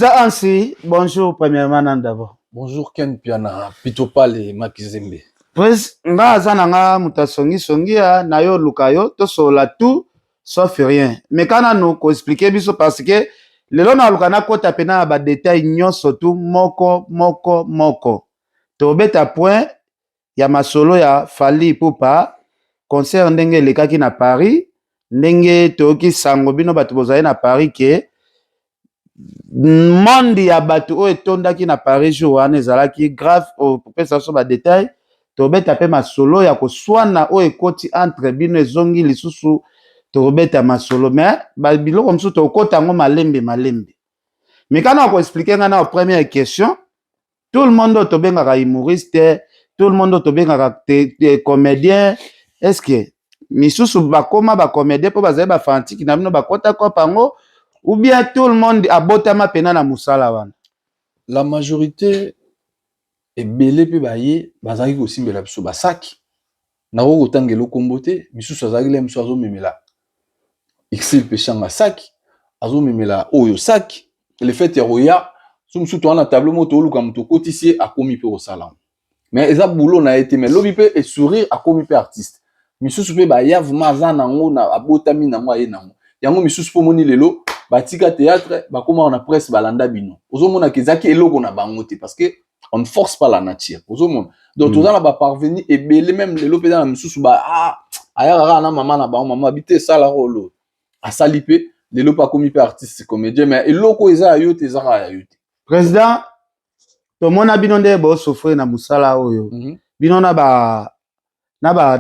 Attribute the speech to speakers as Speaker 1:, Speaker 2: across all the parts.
Speaker 1: Président Hansi, bonjour premièrement nan d'abord.
Speaker 2: Bonjour Ken Piana, Pito Pale, Makizembe.
Speaker 1: Pres nga aza na nga moto asongi songi ya na yo luka yo tosolola tout sauf rien. Mais kana nanu ko expliquer biso parce que lelo na luka nakota pena na ba détails nyonso tu moko moko moko. Tobeta point ya masolo ya Fally Ipupa, concert ndenge elekaki na Paris, ndenge toyoki sango bino bato bozali na Paris ke monde ya bato oyo etondaki na Paris jour wana ezalaki grave. Opesa biso ba détails. Tobeta mpe masolo ya koswana oyo ekoti entre bino, ezongi lisusu. Tokobeta masolo, mais biloko mosusu tokota yango malembe malembe. Mais kana ko expliquer nga na première question: tout le monde oyo tobengaka humoriste, tout le monde oyo tobengaka comédien, est ce que misusu bakóma ba comédien mpo bazali ba fanatiques na bino, bakɔta kopa yango, ou bien tout le monde abotama pena na mosala wana?
Speaker 2: La majorité, ebele mpe baye bazalaki kosimbela biso basaki, nakoki kotangela okombo te. Misusu azalaki le mosusu azomemela Exil Peshanga saki, azomemela oyo saki. Le fait ya koya so mosusu toza na tableau moko, tooluka moto okotisi ye, akomi mpe kosala yango, mais eza boulot na ye te. Mais lobi mpe esourire, akomi mpe artiste. Misusu mpe baya vraiment aza nango na abotami nango, aye nango yango. Misusu mpo omoni lelo batika théâtre, bakomaka na presse, balanda bino, ozomonaka ezalaki eloko na bango te, parce que on ne force pas la nature, ozomona. Donc toza na ba parvenus ebele. Même lelo mpe eza na misusu ba ah, ayaka kaka na mama na bango, mama bi te esalaka olo asali mpe lelo mpe akomi mpe artiste comédien. Mais eloko eza ya yo te, eza kaka ya yo te.
Speaker 1: Président, tomona bino nde bo souffrir na mosala oyo. Bino na ba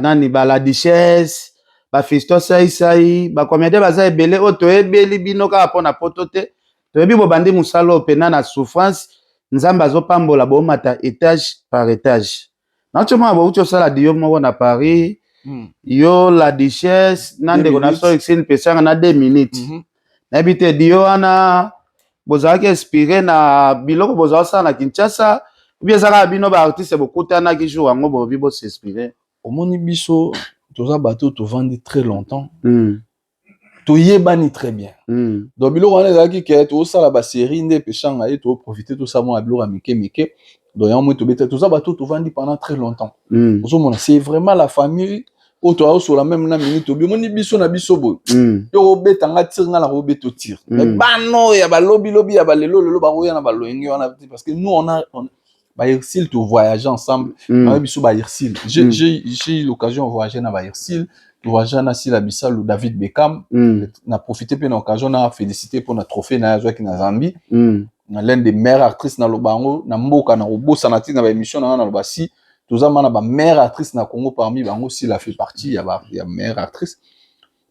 Speaker 1: nani, ba La Duchesse, ba Fiston Saisai, ba comédiens baza ebele oyo toyebeli bino kaka mpo na poto te. Toyebi bobandi mosala oyo mpena na souffrance. Nzambe azopambola, bomata étage par étage. Nauti omona bouti osala duo moko na Paris, yo La Duchesse na ndeko na biso Exine Pesanga na 2 minutes. Nayebi te, duo wana bozalaki inspiré na biloko bozala kosala na Kinshasa, obi eza kaka bino ba artistes bokutanaki jour yango, bobi bo s'inspirer?
Speaker 2: Omoni, biso toza bato tovandi très longtemps, toyebani très bien. Donc biloko wana ezalaki ke tozosala ba série nde Epeshanga ye, to profiter tosala mwa biloko ya mike mike. Donc yango moi tobeta, toza bato tovandi pendant très longtemps. Ozomona, c'est vraiment la famille oyo toaosola même na minute obi. Omoni biso na biso boye, yo kobeta nga tire, nga na kobeta tire. Mais bana oyo ya balobilobi ya balelo lelo bakoya na baloyenge wana te, parce que nous on a on, ba Ursile, to voyager ensemble. Biso ba Ursile, j'ai eu l'occasion de voyager na ba Ursile, to voyager na Sila Bisalu, David Beckham. Na profité mpe na occasion na félicité mpo na trophée na ye azwaki na Zambie, na l'un des meilleures actrices. Naloba yango na mboka, na kobosana ntina na ba émission na nga, naloba si toza mana ba meilleure actrice na Congo, parmi bango Sila fait partie ya meilleure actrice.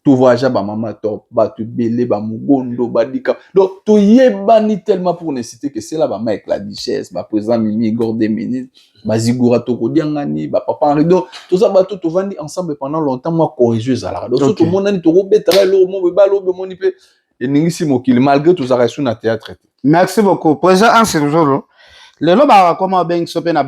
Speaker 2: To voyage, bamama top, bato ebele, bamogondo, badika. Donc toyebani tellement, pour ne citer que cela, ba Mike La Duchesse, ba président Mimi Igor 2 minutes, bazigura, tokodiangani, bapapa Henri. Donc toza bato tovandi ensemble pendant longtemps, mwa cohésion ezalaka. Donc so tomonani, tokobetaka eloko moko ebala oyo omoni mpe eningisi mokili, malgré tozalaka esu na théâtre te.
Speaker 1: Merci beaucoup, président Anse Luzolo. Lelo bakakoma obengi so mpe na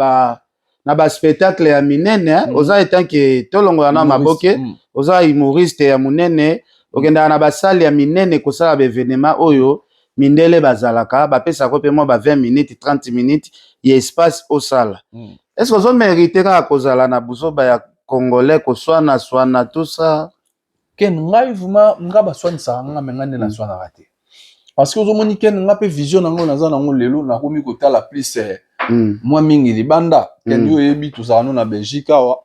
Speaker 1: ba spectacle ya minene. Oza etanke tolongola na maboke. Oza humoriste ya monene, okendaka na basale ya minene kosala ba événement oyo mindele bazalaka, bapesaka mpe mwa ba 20 minutes, 30 minutes ya espace osala. Est ce que ozo mériter kaka kozala na buzoba ya congolais, koswana swana, tout ça?
Speaker 2: Ken, ngai vraiment, nga baswanisaka nga, me ngai nde naswanaka te, parce que ozomoni, Ken, nga mpe vision nango naza nango lelo, nakomi kotala plus mwa mingi libanda. Ken, yo oyebi, tozala no na Belgique awa.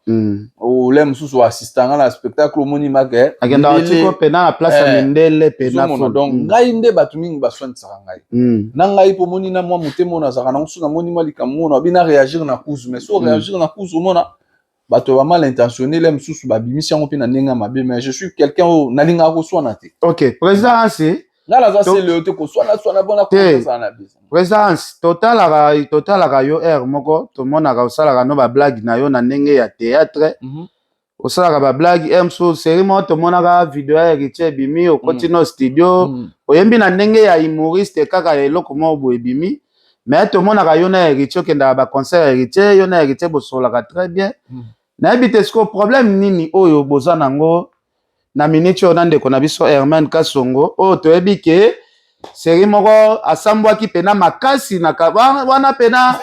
Speaker 2: Ole mosusu oassista nga na spectacle, omoni make.
Speaker 1: Akendaka tiko pena na place ya mindele pena.
Speaker 2: Ozomona, donc ngai nde bato mingi baswanisaka ngai na ngai, mpo omoni na mwa motema oyo nazalaka nango. So namoni mwa likambo oyo, nabi na réagir na kuzu, mais so réagir na kuzu, omona bato ba mal intentionné le mosusu babimisi yango mpe na ndenge ya mabe. Mais je suis quelqu'un oyo nalingaka koswana te.
Speaker 1: Ok, président Ansi.
Speaker 2: Ngai naza sele oyo te koswana-swana mpona kozala na biso.
Speaker 1: Président, totalaka yo aire moko, tomonaka osalaka no ba blague na yo na ndenge ya théâtre. Osalaka ba blague aire mosusu, série moko tomonaka video ya Héritier ebimi, okoti no studio, oyembi na ndenge ya humoriste kaka ya eloko moko boye ebimi. Mais tomonaka yo na Héritier okendaka ba concert ya Héritier, yo na Héritier bosololaka très bien. Nayebi te sikoyo problème nini oyo boza nango na miniti oyo na ndeko na biso Herman Kasongo oyo toyebi ke Série moko asambwaki mpena makasi na wana mpena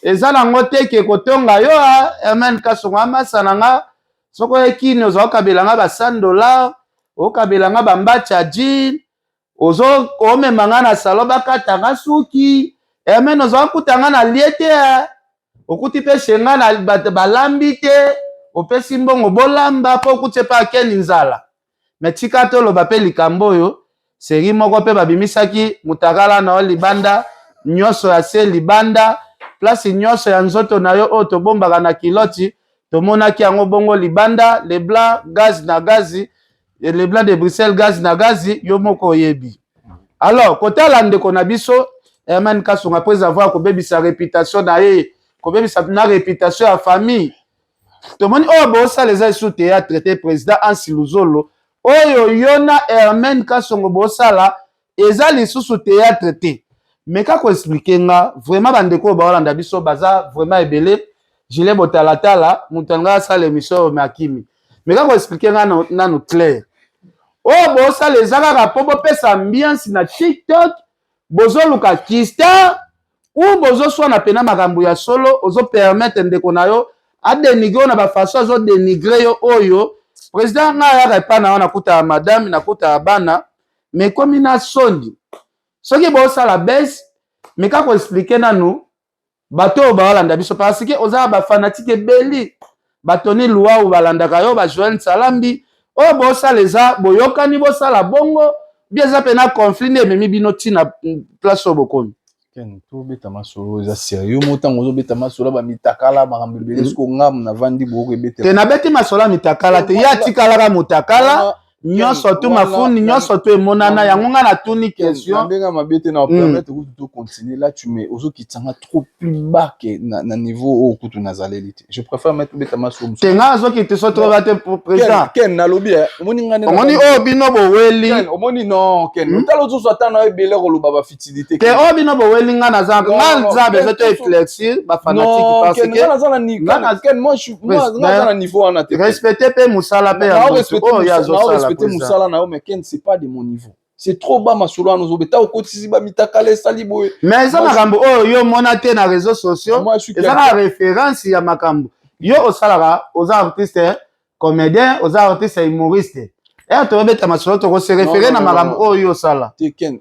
Speaker 1: eza nango te ke kotonga yo. Herman Kasongo amasa na nga, soki oyekini, ozwa okabela nga ba 100 $, okabela nga bambacha ya jean, ozo omema nga na salon, bakata nga suki. Herman, ozwa kuta nga na lie te, okuti mpe chez nga na balambi te, opesi mbongo bolamba mpo okuti epa akeni nzala. Me tika toloba mpe likambo oyo, série moko mpe babimisaki mutakala na yo libanda, nyonso ya se libanda, place nyonso ya nzoto na yo oyo tobombaka na kiloti, tomonaki yango bongo libanda. Leblanc gaz na gazi, Leblanc de Bruxelles gaz na gazi, yo moko oyebi. Alors kotala ndeko na biso Herman Kasongo, après avoir kobebisa réputation na ye, kobebisa na réputation ya famille, tomoni oyo bosala eza lisusu théâtre te. Président Ansi Luzolo, oyo yo na Herman Kasongo bosala eza lisusu théâtre te. Mais kaka koexpliquer nga vraiment, bandeko oyo baolanda biso baza vraiment ebele. Julien Botalatala, moto alinga asala émission oyo, me akimi. Mais kaka koexpliquer nga nanu clair, oyo bosala eza kaka mpo bopesa ambiance na TikTok, bozoluka kistar ou bozoswana mpena makambo ya solo? Ozopermettre ndeko na yo adénigrer oyo na bafaçon azodénigrer yo oyo. Président, ngai ayaka epai na yo, nakutaka madame, nakutaka bana, mais ekomi na soni soki bosala bese. Mais kaka koexpliquer nanu bato oyo baolanda biso, parce que oza na bafanatiques ebeli, batoni luau balandaka yo, bajoel Salambi. Oyo bosala eza boyokani, bosala bongo bi eza mpena conflit nde ememi bino ntina place oyo bokomi?
Speaker 2: Ken, tobeta masolo eza sérieux. Mo ntango ozobeta masolo bamitakala, makambo ebele, siko ngamu navandi boko ebetela.
Speaker 1: Te, nabeti masolo ya mitakala te. Ye atikalaka motakala nyonso tu, mafuni nyonso tu emonana yango. Nga natuni question.
Speaker 2: Ndenge mabe te, na permettre kutu to continuer. Là tu me ozokitanga trop plus bas que na niveau oyo kutu nazaleli te. Je préfère mettre beta masolo.
Speaker 1: Te, nga azokiti so trop bas te, président.
Speaker 2: Ken, nalobi, omoni nga.
Speaker 1: Omoni oyo bino boweli.
Speaker 2: Omoni, non, Ken, otala, ozozwa ata na ebele koloba bafutilité.
Speaker 1: Te, oyo bino boweli, nga naza, nga nza besoin to éclaircir bafanatiques, parce
Speaker 2: que Ken, moi nga na niveau wana te.
Speaker 1: Respecte mpe mosala mpe ya motu oyo azosala.
Speaker 2: Respecter mosala na yo, mais Ken, c'est pas de mon niveau, c'est trop bas. Masolo wana ozobeta, okotisi bamitakala, esali boye.
Speaker 1: Mais eza makambo oyo yo omona te na réseaux sociaux, eza na référence ya makambo yo osalaka. Oza artiste comédien, oza artiste humoriste. Ere toyobeta masolo, tokose référer na makambo oyo yo osala. Même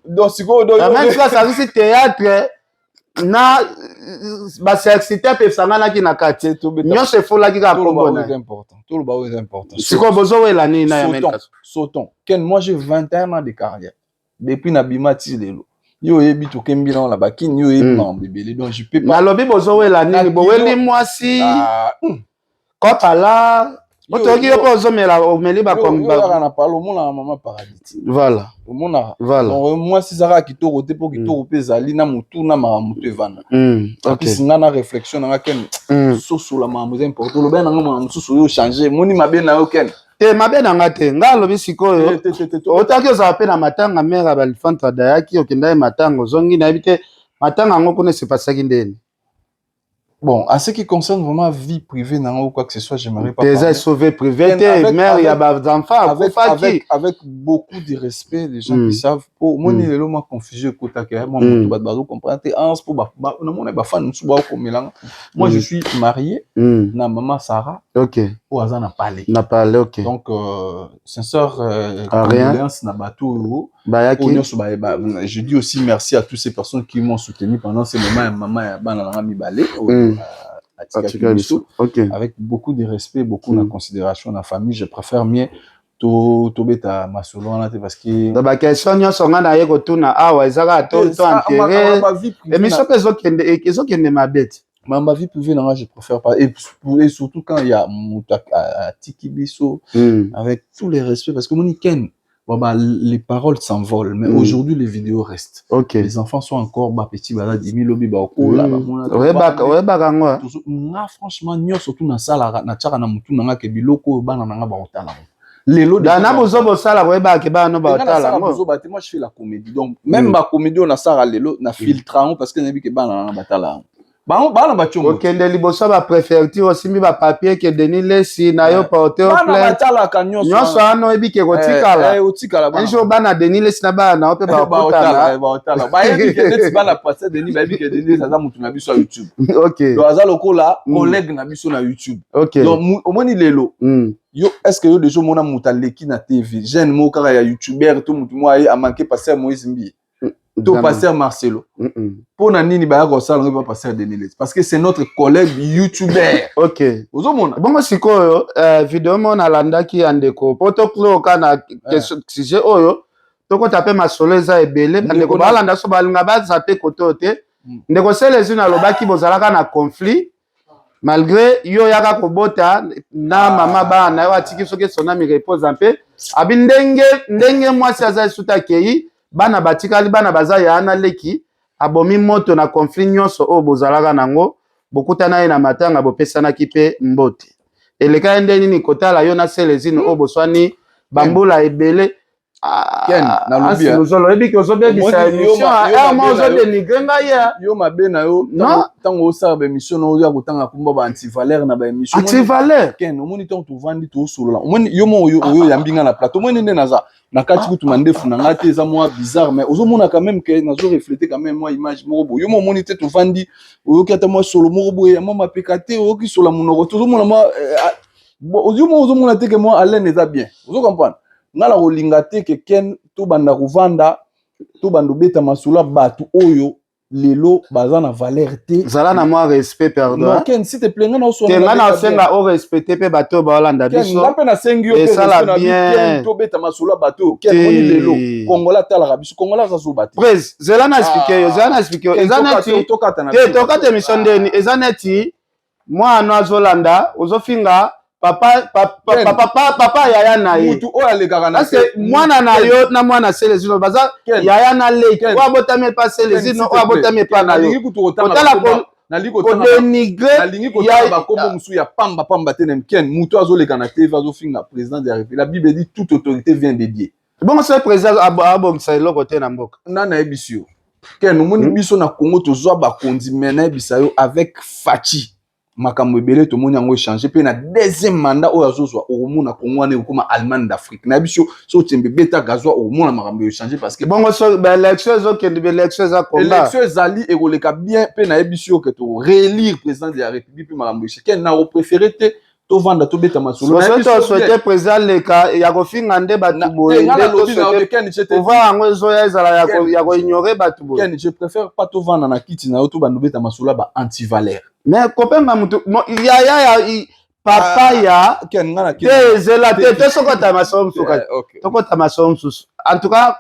Speaker 1: théâtre na basexité mpe esanganaki na kati, nyonso efolaki kaka kombo na.
Speaker 2: Toloba oyo eza important.
Speaker 1: Sikoyo bozowela nini na
Speaker 2: ya? Sautons. Ken, moi j'ai 21 ans de carrière depuis nabima ti lelo. Yo oyebi, tokembi nango na bakini, yo oyebi makambo ebele, donc je peux
Speaker 1: pas. Nalobi bozowela nini? Boweli mwasi kopala, otoki yo mpe ozomela, omeli.
Speaker 2: Bakaka na palo, omonaka mama Paradis ti.
Speaker 1: Voilà.
Speaker 2: Omonaka.
Speaker 1: Voilà.
Speaker 2: Donc mwasi ezalaka kitoko te, mpo kitoko mpe ezali na motu na makambo motu evanda. Apisi nga na réflexion nanga. Ken, sosola makambo eza important. Olobai nanga makambo mosusu oyo ochange, moni mabe na yo, Ken.
Speaker 1: Te, mabe na nga te. Nga alobi sikoyo, otaki ozala mpe na matanga, mare ya balifante adayaki, okendaki matanga, ozongi, nayebi te matanga yango kuna esepasaki ndeni.
Speaker 2: Bon, en ce qui concerne vraiment vie privée, ou quoi que ce soit, j'aimerais pas.
Speaker 1: Déjà sauvé privé, mère, il y a des enfants.
Speaker 2: Avec beaucoup de respect, les gens qui savent, pour moi, lelo ma confusion écoute que moi, moto bazo comprendre te ans pour ba na mona ba fan musu ba ko melanga. Moi, je suis marié na maman Sarah. Au hasard na parlé.
Speaker 1: Na parlé, OK.
Speaker 2: Donc sincère condoléances na bato.
Speaker 1: Bayaki.
Speaker 2: Ba, je dis aussi merci à toutes ces personnes qui m'ont soutenu pendant ces moments, maman ya bana na mibale. Avec beaucoup de respect, beaucoup de considération dans la famille, je préfère mieux to tobeta masolo wana te, parce que
Speaker 1: Baquestion nyonso nga naye kotuna awa eza kaka to enterre émission mpe ezokende mabe te.
Speaker 2: Ma vie privée nanga, je préfère pas, et surtout quand il y a moto atiki biso, avec tous les respects, parce que moni Ken, bon, bah, les paroles s'envolent, mais aujourd'hui les vidéos restent. Les enfants sont encore bah, petits, bah, 10 000 lobi, bah, okola, bah,
Speaker 1: oyebaka yango.
Speaker 2: Nga, franchement, nyonso tu nasalaka, natiaka na mutu nanga ke biloko oyo bana nanga baotala yango. Lelo
Speaker 1: na bozoba osala, koyebaka ke bana no baotala
Speaker 2: yango. Bozoba te, moi je fais la comédie. Donc même ba comédie oyo nasala lelo, na filtre yango, parce que nayebi ke bana nanga batala yango. Bango bana bachongo.
Speaker 1: Okende liboso ba préfecture, osimbi ba papier ke Denis Lesi na yo porte
Speaker 2: bana
Speaker 1: plainte.
Speaker 2: Batalaka nyonso.
Speaker 1: Nyonso wana oyebi ke kotikala.
Speaker 2: Otikala.
Speaker 1: Un jour bana Denis Lesi na bana na yo mpe bakutana.
Speaker 2: Baotala, bayebi ke neti bana pasteur Denis, bayebi ke Denis aza motu na biso ya YouTube. Donc aza lokola collègue na biso na YouTube. Donc omoni lelo, yo, est ce que yo déjà omona moto aleki na TV, jeune moko kaka ya youtubeur to motu moko aye amanke pasteur Moïse Mbiye to pasteur Marcelo? Mpo na nini baya kosala yango pa pasteur Denis Lesi? Parce que c'est notre collègue youtubeur. Ozomona.
Speaker 1: Bongo sikoyo video moko nalandaki ya ndeko, mpo tokloka na sujet oyo, tokota mpe masolo eza ebele. Bandeko balanda so, balinga baza mpe kote oyo te. Ndeko Selezino alobaki bozalaka na conflit malgré yo oyaka kobota na mama bana na yo, atiki soki esonami repose mpe abi ndenge ndenge mwasi aza esuti akei, bana batikali, bana baza ya na leki, abomi moto na conflit nyonso oyo bozalaka nango. Bokutana ye na matanga, bopesanaki mpe mbote. Eleka ye nde nini kotala yo na Selezino oyo boswani bambula ebele?
Speaker 2: Ken, nalobi ya.
Speaker 1: Luzolo, oyebi ke ozobebisa
Speaker 2: Omoni, yo
Speaker 1: émission.
Speaker 2: yo
Speaker 1: Mo
Speaker 2: mabe na yo.
Speaker 1: ozodénigre ngai ya.
Speaker 2: Yo mabe na yo.
Speaker 1: Non.
Speaker 2: Ntango osala baémission na oyo ya kotanga komba ba antivaleur na baémission.
Speaker 1: Antivaleur?
Speaker 2: Ken, omoni, ntango tovandi tosolola, omoni yo mo oyo oyo oyambi nga na plateau, omoni nde naza na kati kutu mandefu na nga te, eza mwa bizarre, mais ozomona quand même ke nazo refléter quand même mwa image moko boye. Yo mo omoni te, tovandi, oyoki ata mwa solo moko boye ya mwa mapeka te, oyoki solo ya monoko te, ozomona mwa bon, yo mo ozomona te ke mwa haleine eza bien. Ozo comprendre nga na kolinga te ke Ken tobanda kovanda, tobanda obeta masolo ya bato oyo lelo baza na valeur te.
Speaker 1: Zala na mwa respect, pardon.
Speaker 2: Non, Ken, s'il te plaît, nga na
Speaker 1: te, nga na osenga orespecte mpe bato oyo baolanda biso.
Speaker 2: Nga mpe nasengi yo mpe
Speaker 1: Esala
Speaker 2: respect na
Speaker 1: bien.
Speaker 2: Ken, tobeta masolo ya bato oyo. Ken,
Speaker 1: Te.
Speaker 2: omoni lelo Kongola atalaka biso, Kongola aza zoba te.
Speaker 1: Prese, zela na explique yo, zela na explique yo.
Speaker 2: Ken,
Speaker 1: Eza neti
Speaker 2: tokata na
Speaker 1: te.
Speaker 2: biso.
Speaker 1: Tokata émission ndeni eza neti mwana azolanda, ozofinga papa
Speaker 2: Ken.
Speaker 1: papa papa papa yaya na ye.
Speaker 2: Mutu oyo alekaka na
Speaker 1: Parce que mwana na yo na mwana Selezino baza
Speaker 2: Ken.
Speaker 1: yaya na leki.
Speaker 2: Ken.
Speaker 1: Oyo abotami epa Selezino, oyo abotami epa na yo.
Speaker 2: Nalingi kutu kotanga
Speaker 1: Kotala
Speaker 2: nalingi kotanga
Speaker 1: kodénigre
Speaker 2: nalingi kotanga bakombo mosusu ya pamba pamba te. Na Ken, mutu azoleka na TV, azofinga président de la République. La Bible dit: toute autorité vient de Dieu.
Speaker 1: Bongo soki président abongisa eloko te na mboka?
Speaker 2: Nga nayebisi yo, Ken, omoni, biso na Congo tozwa bakonzi, mais nayebisa yo, avec Fatshi makambo ebele tomoni yango échange. Mpe na deuxième mandat oyo azozwa, okomona Congo wana ekokoma Allemagne d'Afrique. Nayebi yo, so otiembe beta gazwa, okomona makambo échange parce que
Speaker 1: Bongo so baélection ezokende, baélection eza combat.
Speaker 2: Élection ezali, ekoleka bien. Mpe nayebi yo ke toréélire président de la République mpe makambo échange. Na kopréféré te tovanda tobeta masolo.
Speaker 1: Soki tosouhaite président leka ya kofinga nde bato boye, nde pouvoir yango ezoya ezala ya koignore bato boye.
Speaker 2: Ken, je préfère pas tovanda na kiti na yo, tobanda obeta masolo ya ba antivaleur.
Speaker 1: Mais kopenga mutu yaya ya papa ya te, ezela te, tosokota masolo mosusu, tokota masolo mosusu. En tout cas,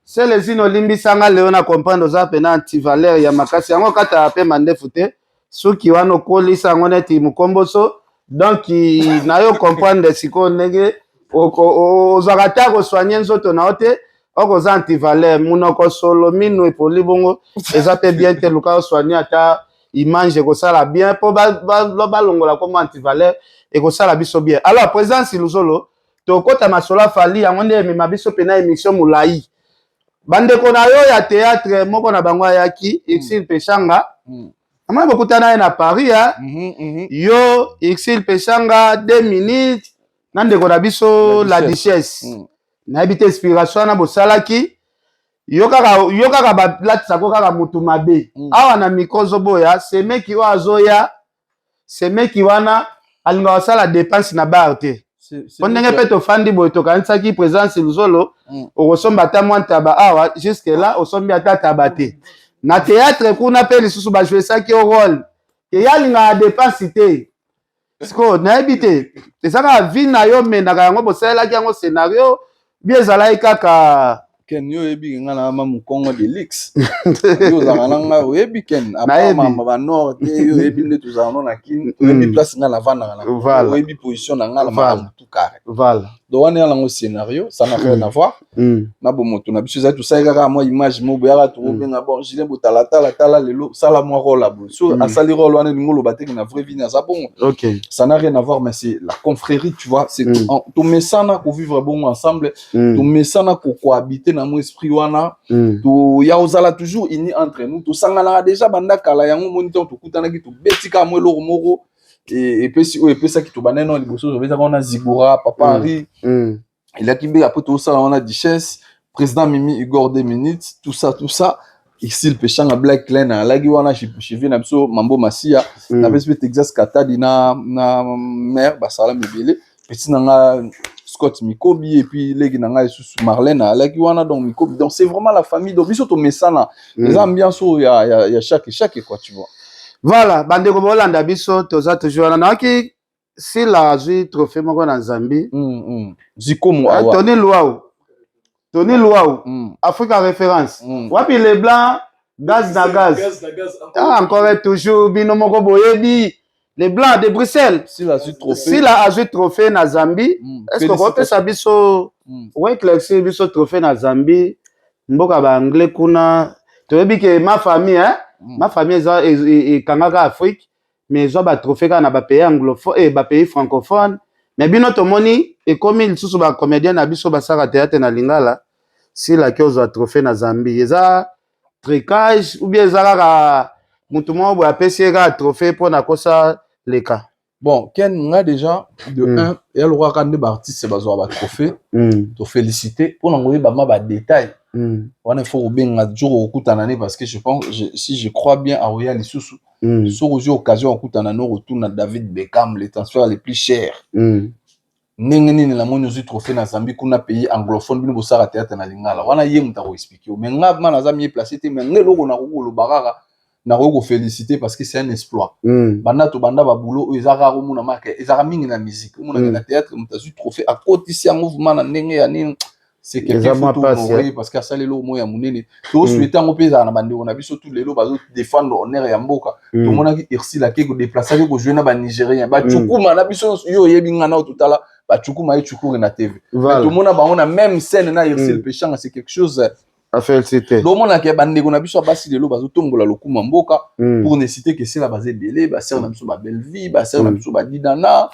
Speaker 1: Selezino, olimbisanga lelo na comprendre oza mpena antivaleur ya makasi. Yango okataka mpe mandefu te, suki wana okolisa yango neti mokomboso. Donc na yo comprendre sikoyo ndenge ozwaka te kosoigne nzoto na yo te. Oko oza antivaleur, monoko solo, mino epoli bongo, eza mpe bien te. Luka osoigne ata image, ekosala bien mpo balongola kombo antivaleur, ekosala biso bien. Alors, président Siluzolo, tokota masolo afali yango nde emema biso mpena émission molai. Bandeko na yo ya théâtre, moko na bango ayaki, Exil Peshanga. Amoni bokutana ye na Paris ya yo, Exil Peshanga, 2 minutes na ndeko na biso La Duchesse. Nayebi te inspiration wana bosalaki. Yo kaka, yo kaka balatisako kaka motu mabe. Awa na micro ozoboya semeki oyo azoya, semeki wana alingaka kosala dépense na bar te. Po ndenge mpe tofandi boye, tokanisaki présence Luzolo okosomba ata mwa ntaba awa. Jusque là osombi ata taba te. Na théâtre kuna mpe lisusu bajouesaki yo rôle ke ye alingaka dépense te. Sikoyo nayebi te, eza kaka vie na yo omendaka yango, bosalelaki yango scénario bi ezalaki kaka?
Speaker 2: Ken, yo oyebi nga na ma mokongo de luxe. Yo ozalaka na ngai, oyebi Ken, apart banord te, yo oyebi nde tozalaka no na Kini, oyebi place ngai navandaka na, oyebi position na ngai na makambo tout carré.
Speaker 1: Voilà.
Speaker 2: Donc wana yango scénario, ça n'a rien à voir na bomoto na biso. Ezali tosali kaka mwa image mo boyaka, tokobenga bon Julien botalatala, tala lelo sala mwa rôle ya boye. So asali rôle wana, elingi oloba teke na vraie vie aza bongo. Ça n'a rien à voir, mais c'est la confrérie, tu vois, c'est tomesana kovivre bongo ensemble, tomesana kocohabiter na mo esprit wana. Toya kozala toujours unis entre nous, tosanganaka déjà banda kala. Yango moni ntango tokutanaki, tobeti kaka mwa eloko moko epesi oyo epesaki. Tobandai nano liboso, tobetaka wana Zigura, Papa Henri elaki mbe. Après tozosala wana Duchesse, président Mimi Igor, 2 minutes, tout ça, tout ça. Isil Peshanga, Black Len alaki wana, chevie na biso Mambo Masia. Napesi mpe Texas Katadi na mare basala mibele, petit na nga Scott Mikobi, et puis leki na ngai lisusu Marlène alaki wana. Donc Mikobi, donc c'est vraiment la famille. Donc biso tomesana, eza ambiance oyo ya chaque chaque quoi, tu vois.
Speaker 1: Voilà, bandeko bolanda biso, toza toujours wana. Nayoki Sila azwi trophée moko na Zambie.
Speaker 2: Zikomo.
Speaker 1: Ah,
Speaker 2: awa.
Speaker 1: Tony Luau, Tony Luau, Africa Référence. Wapi les blancs? Gaz na gaz.
Speaker 3: Gaz na gaz.
Speaker 1: Ah, encore et toujours, bino moko boyebi les blancs de Bruxelles.
Speaker 2: Sila azwi trophée.
Speaker 1: Sila azwi trophée na Zambie. Est ce que okopesa biso, okoéclaircir biso trophée na Zambie, mboka baanglais kuna? Toyebi ke ma famille, hein? Ma famille eza ekangaka Afrique, mais ezwa batrophée kaka na bapays anglophone eh, bapays francophone. Mais bino tomoni ekomi lisusu bacomédien na biso basalaka théâtre na lingala. Silaki ozwa trophée na Zambie, eza trucage ou bien eza kaka motu moko boye apesi ye kaka trophée mpona kosa leka?
Speaker 2: Bon, Ken, nga déjà de un eya lokola kaka nde baartiste bazwaka batrophée, tofélicité. Mpona koyeba ma badétail wana, il faut kobenga jour okokutana ne, parce que je pense, si je crois bien, aoya lisusu. Soki ozwi occasion okutana no, retour David Beckham, les transferts les plus chers. Ndenge nini namoni ozwi trophée na Zambie kuna, pays anglophone, bino bosala théâtre na lingala? Wana ye moto akoexpliquer yo, mais nga ma naza mieux placé te. Mais nga eloko nakoki koloba kaka, nakoki koféliciter parce que c'est un exploit. Banda tobanda babulo oyo, eza kaka omona maka ezalaka mingi na musique, omonaka na théâtre moto azwi trophée, akotisi yango vraiment na ndenge ya nini, c'est quelqu'un faut honorer parce que asali eloko moko ya monene. Tosouhaite yango mpe ezala na bandeko na biso tu lelo bazodéfendre honneur ya mboka. Tomonaki Ursile ake kodéplacer, ake kojouer na banigérien, bacukuma na biso. Yo oyebi nga na totala bacukuma ye cukuri na TV, tomona bango na même scène na Ursile Peshanga, c'est quelque chose
Speaker 1: à féliciter.
Speaker 2: Tomonaka bandeko na biso ya basi lelo bazotombola lokumu ya mboka. Pour ne citer que sela, baza ebele, basere na biso babellevie, basere na biso badidana,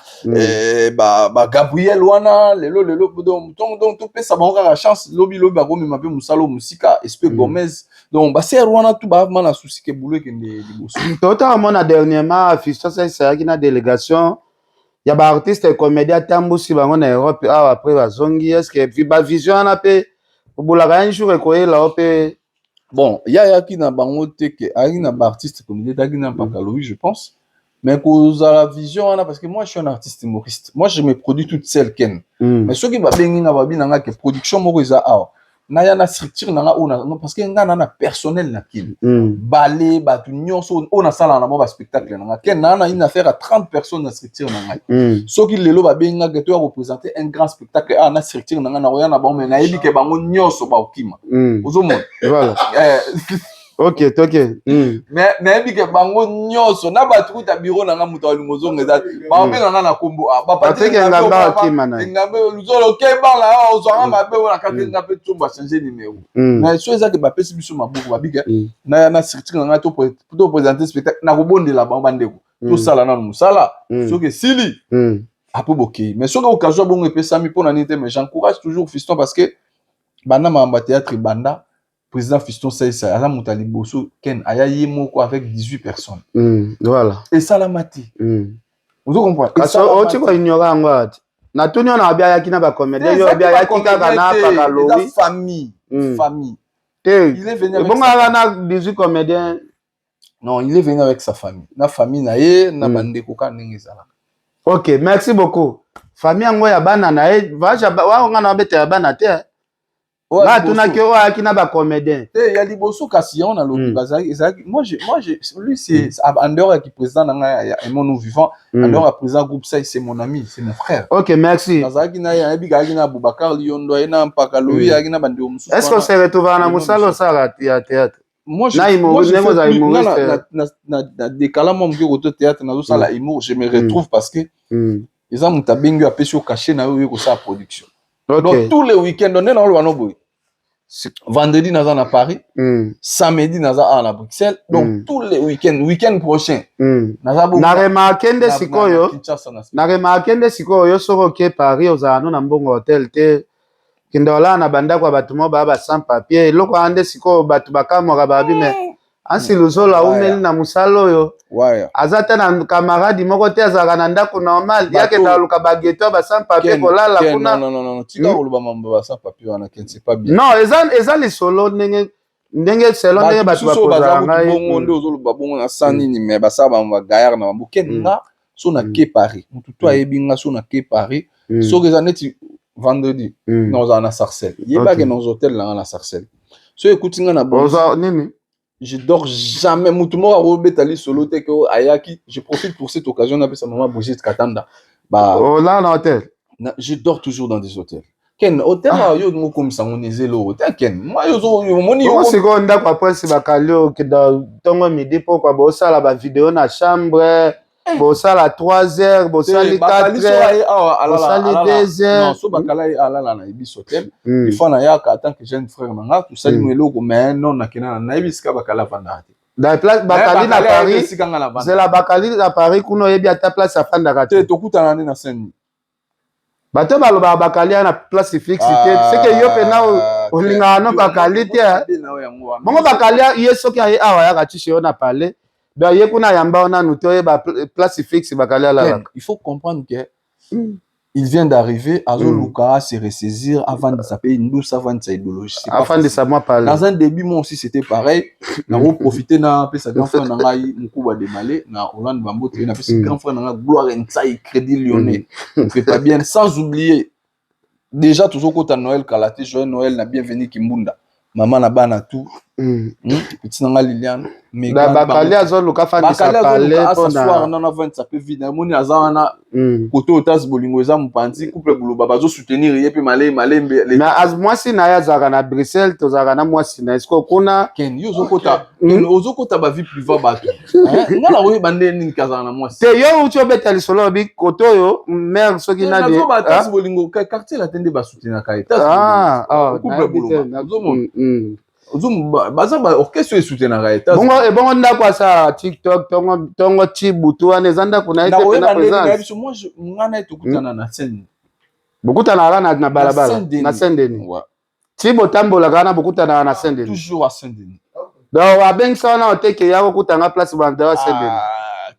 Speaker 2: bagabriel wana lelo lelo. Donc topesa bango kaka chance, lobi lobi bakomema mpe mosala oyo mosika, espe Gomez. Donc basere wana tu bavema na susi ke bulo ekende liboso.
Speaker 1: Totaka mona dernièrement Fiston ayaki na délégation ya baartiste comédien, atambusi bango na Europe awa, après bazongi. Est ce que bavision wana mpe obulaka un jour ekoyela o mpe?
Speaker 2: Bon, ye ayaki na bango te, ke ayaki na baartiste comédien, ayaki na Mpakalowi, je pense. Mais kozala vision wana, parce que moi je suis un artiste humoriste, moi je me produis toute seule, Ken. Mais soki babengi nga, babi na nga ke production moko eza awa, naya na structure na nga oyo, parce que nga na personnel na kini, bale bato nyonso oyo nasalaka na bango baspectacle na nga. Ken, naa na une affaire à 30 personnes na structure na ngai. Soki lelo babengi nga ke toya représenter un grand spectacle awa na structure na ngai, nakoya na bango, mais nayebi ke bango nyonso bakokima. Ozomona?
Speaker 1: Voilà. Ok, toke.
Speaker 2: Mais nayebi ke bango nyonso na bato kuta biro na nga, moto alingo ozonga eza bakobenga nga na kombo.
Speaker 1: Patrik Engambe akima na ye.
Speaker 2: Engambe luzolo okebala ozwanga mabe oyo na kati nga mpe tsombo achange numéro. Mais so eza ke bapesi biso maboko, babike na structure na ngai to présenter spectacle, nakobondela bango: bandeko, tosala nano mosala. Soki esili, après bokei. Mais soki occasion bongo epesami, mpona nini te? Mais j'encourage toujours Fiston, parce que banda makambo ya théâtre ebanda, président Fiston Saisa aza moto ya liboso, Ken, aya ye moko avec 18 personnes.
Speaker 1: Voilà.
Speaker 2: Esalama te. Ozo comprendre?
Speaker 1: Kasi oti koignore yango ati natuni oyo na babi ayaki na bacomédien, yo obi ayaki kaka na Pakalowi.
Speaker 2: Famille. Famille.
Speaker 1: Te, ebongaka na 18 comédien.
Speaker 2: Non, il est venu avec sa famille, na famille na ye, na bandeko, kaka ndenge ezalaka.
Speaker 1: Ok, merci beaucoup. Famille yango ya bana na ye, wa nga na babetela bana te. Nga atunaki oyo ayaki na bacomédien.
Speaker 2: Te, ya liboso kasi yango nalobi bazalaki, ezalaki moi je lui, c'est en dehors ya président na ngai ya Aimons Nous Vivant, en dehors ya président groupe ça, c'est mon ami, c'est mon frère.
Speaker 1: Ok, merci.
Speaker 2: Nazalaki na ye, ayebi kayaki na Aboubacar Liondo, aye na Mpaka Loyi, ayaki na bandeko mosusu.
Speaker 1: Est ce que se retrouve na mosala osala ya théâtre?
Speaker 2: Moi, je,
Speaker 1: na
Speaker 2: moi, je
Speaker 1: fais plus,
Speaker 2: na décala mwa moke koto théâtre, nazosala humour, je me retrouve parce que Eza moto abengi yo, apesi yo cachet na yo, oye kosala production. Donc tous les week-ends, nde naoloba no boye, vendredi naza na Paris, samedi naza awa na Bruxelles, donc tous les week-ends, week-end prochain naza
Speaker 1: na remarquer nde sikoyo, na remarquer nde sikoyo, yo soki oke Paris, ozala no na mbongo hotel te, kende olala na bandako ya bato moko baya ba sans papier. Eloko wana nde sikoyo bato bakamwaka, babi: "Me Hanse Luzolo aumeli na mosala oyo, aza te na camarade moko te, azalaka na ndako normal, yakenda aluka baghetto ya ba sans papier kolala kuna."
Speaker 2: Non, tika koloba mambo ba sans papier wana, Ken, c'est pas bien.
Speaker 1: Non, eza lisolo ndenge ndenge, selon ndenge bato
Speaker 2: bakozala ngai. Bongo nde ozoloba bongo na sa nini? Mais basala bango bagaillard na bango. Ken, nga so nake Paris, motu to ayebi nga, so nake Paris, soki eza neti vendredi, nazala na Sarcelles, yebake na hotel nanga na Sarcelles. So ekuti nga na
Speaker 1: nini?
Speaker 2: Je dors jamais. Mutu moko akobeta lisolo te ke ayaki. Je profite pour cette occasion napesa mama Brigitte Katanda.
Speaker 1: Ba olala na hôtel?
Speaker 2: Je dors toujours dans des hôtels, Ken. Hôtel, ah. Yo mokomisa ngo na ezelo te, Ken. Moi yo omoni.
Speaker 1: Sikoyo ndako apres bakali, okenda ntongo, midi, pokwa, bosala bavideo na chambre, bosala 3 heures, bosali 4 heures, bosali 2 heures.
Speaker 2: So bakala ye alala na yebi hotel. Il faut nayaka en tant que jeune frère na nga, tosali mo eloko, mais non, nakenda nayebi esika bakala afandaka te.
Speaker 1: Dans place bakali na Paris, zela, bakali na Paris kuna, oyebi ata place afandaka
Speaker 2: te? Tokutana nde na Saint.
Speaker 1: Bato balobaka bakali ya na place fixe te. Seke yo mpena olingaka no bakali te. Bongo bakali ye soki aye awa, ayaka tiche yo na palais, donc ye kuna yamba o nanu te, oyeba place fixe bakali alalaka?
Speaker 2: Il faut comprendre que il vient d'arriver, azoluka se ressaisir, avandisa pe ndusa, avandisa idéologie.
Speaker 1: Afandisa mwa palais.
Speaker 2: Dans un début, moi aussi c'était pareil. Nango profiter na apesa grand frère na ngai Mokuba Demale na Hollande bambote, na pesa grand frère na ngai Gloire Ntsai, Crédit Lyonnais, on fait pas bien. Sans oublier déjà, tozokota Noël kala te, joyeux Noël na Bienvenu Kimbunda, mama na bana tout, petit na nga Liliane.
Speaker 1: Bakali azoluka afandisa palais.
Speaker 2: Mpona nano avandisa mpe vide, namoni aza wana kote otasi bolingo eza mopanzi, couple boloba bazosoutenir ye mpe malembe malembe.
Speaker 1: Mais mwasi na ye azalaka na Bruxelles, tozalaka na mwasi na ye sikoyo kuna.
Speaker 2: Ken, yo ozokota, ozokota bavie privée bato. Nga na koyeba nde nini kazala na mwasi?
Speaker 1: Te, yo uti obeta lisolo, obi kote oyo mare soki
Speaker 2: nani batasi bolingo, quartier la te nde basoutenaka ye. Couple boloba, ozomona baza ba orchestre oyo esoutenaka ye.
Speaker 1: Bongo ebongo ndako asala TikTok tongo tongo ti butu wana, eza ndako na ye te pena présence?
Speaker 2: Biso nga na ye tokutana na scène.
Speaker 1: Bokutanaka na balabala na Saint Denis ti botambolaka wana, bokutanaka na Saint Denis?
Speaker 2: Toujours à Saint Denis.
Speaker 1: Donc abengisa wana oteke ya kokutanga place bandao Saint Denis?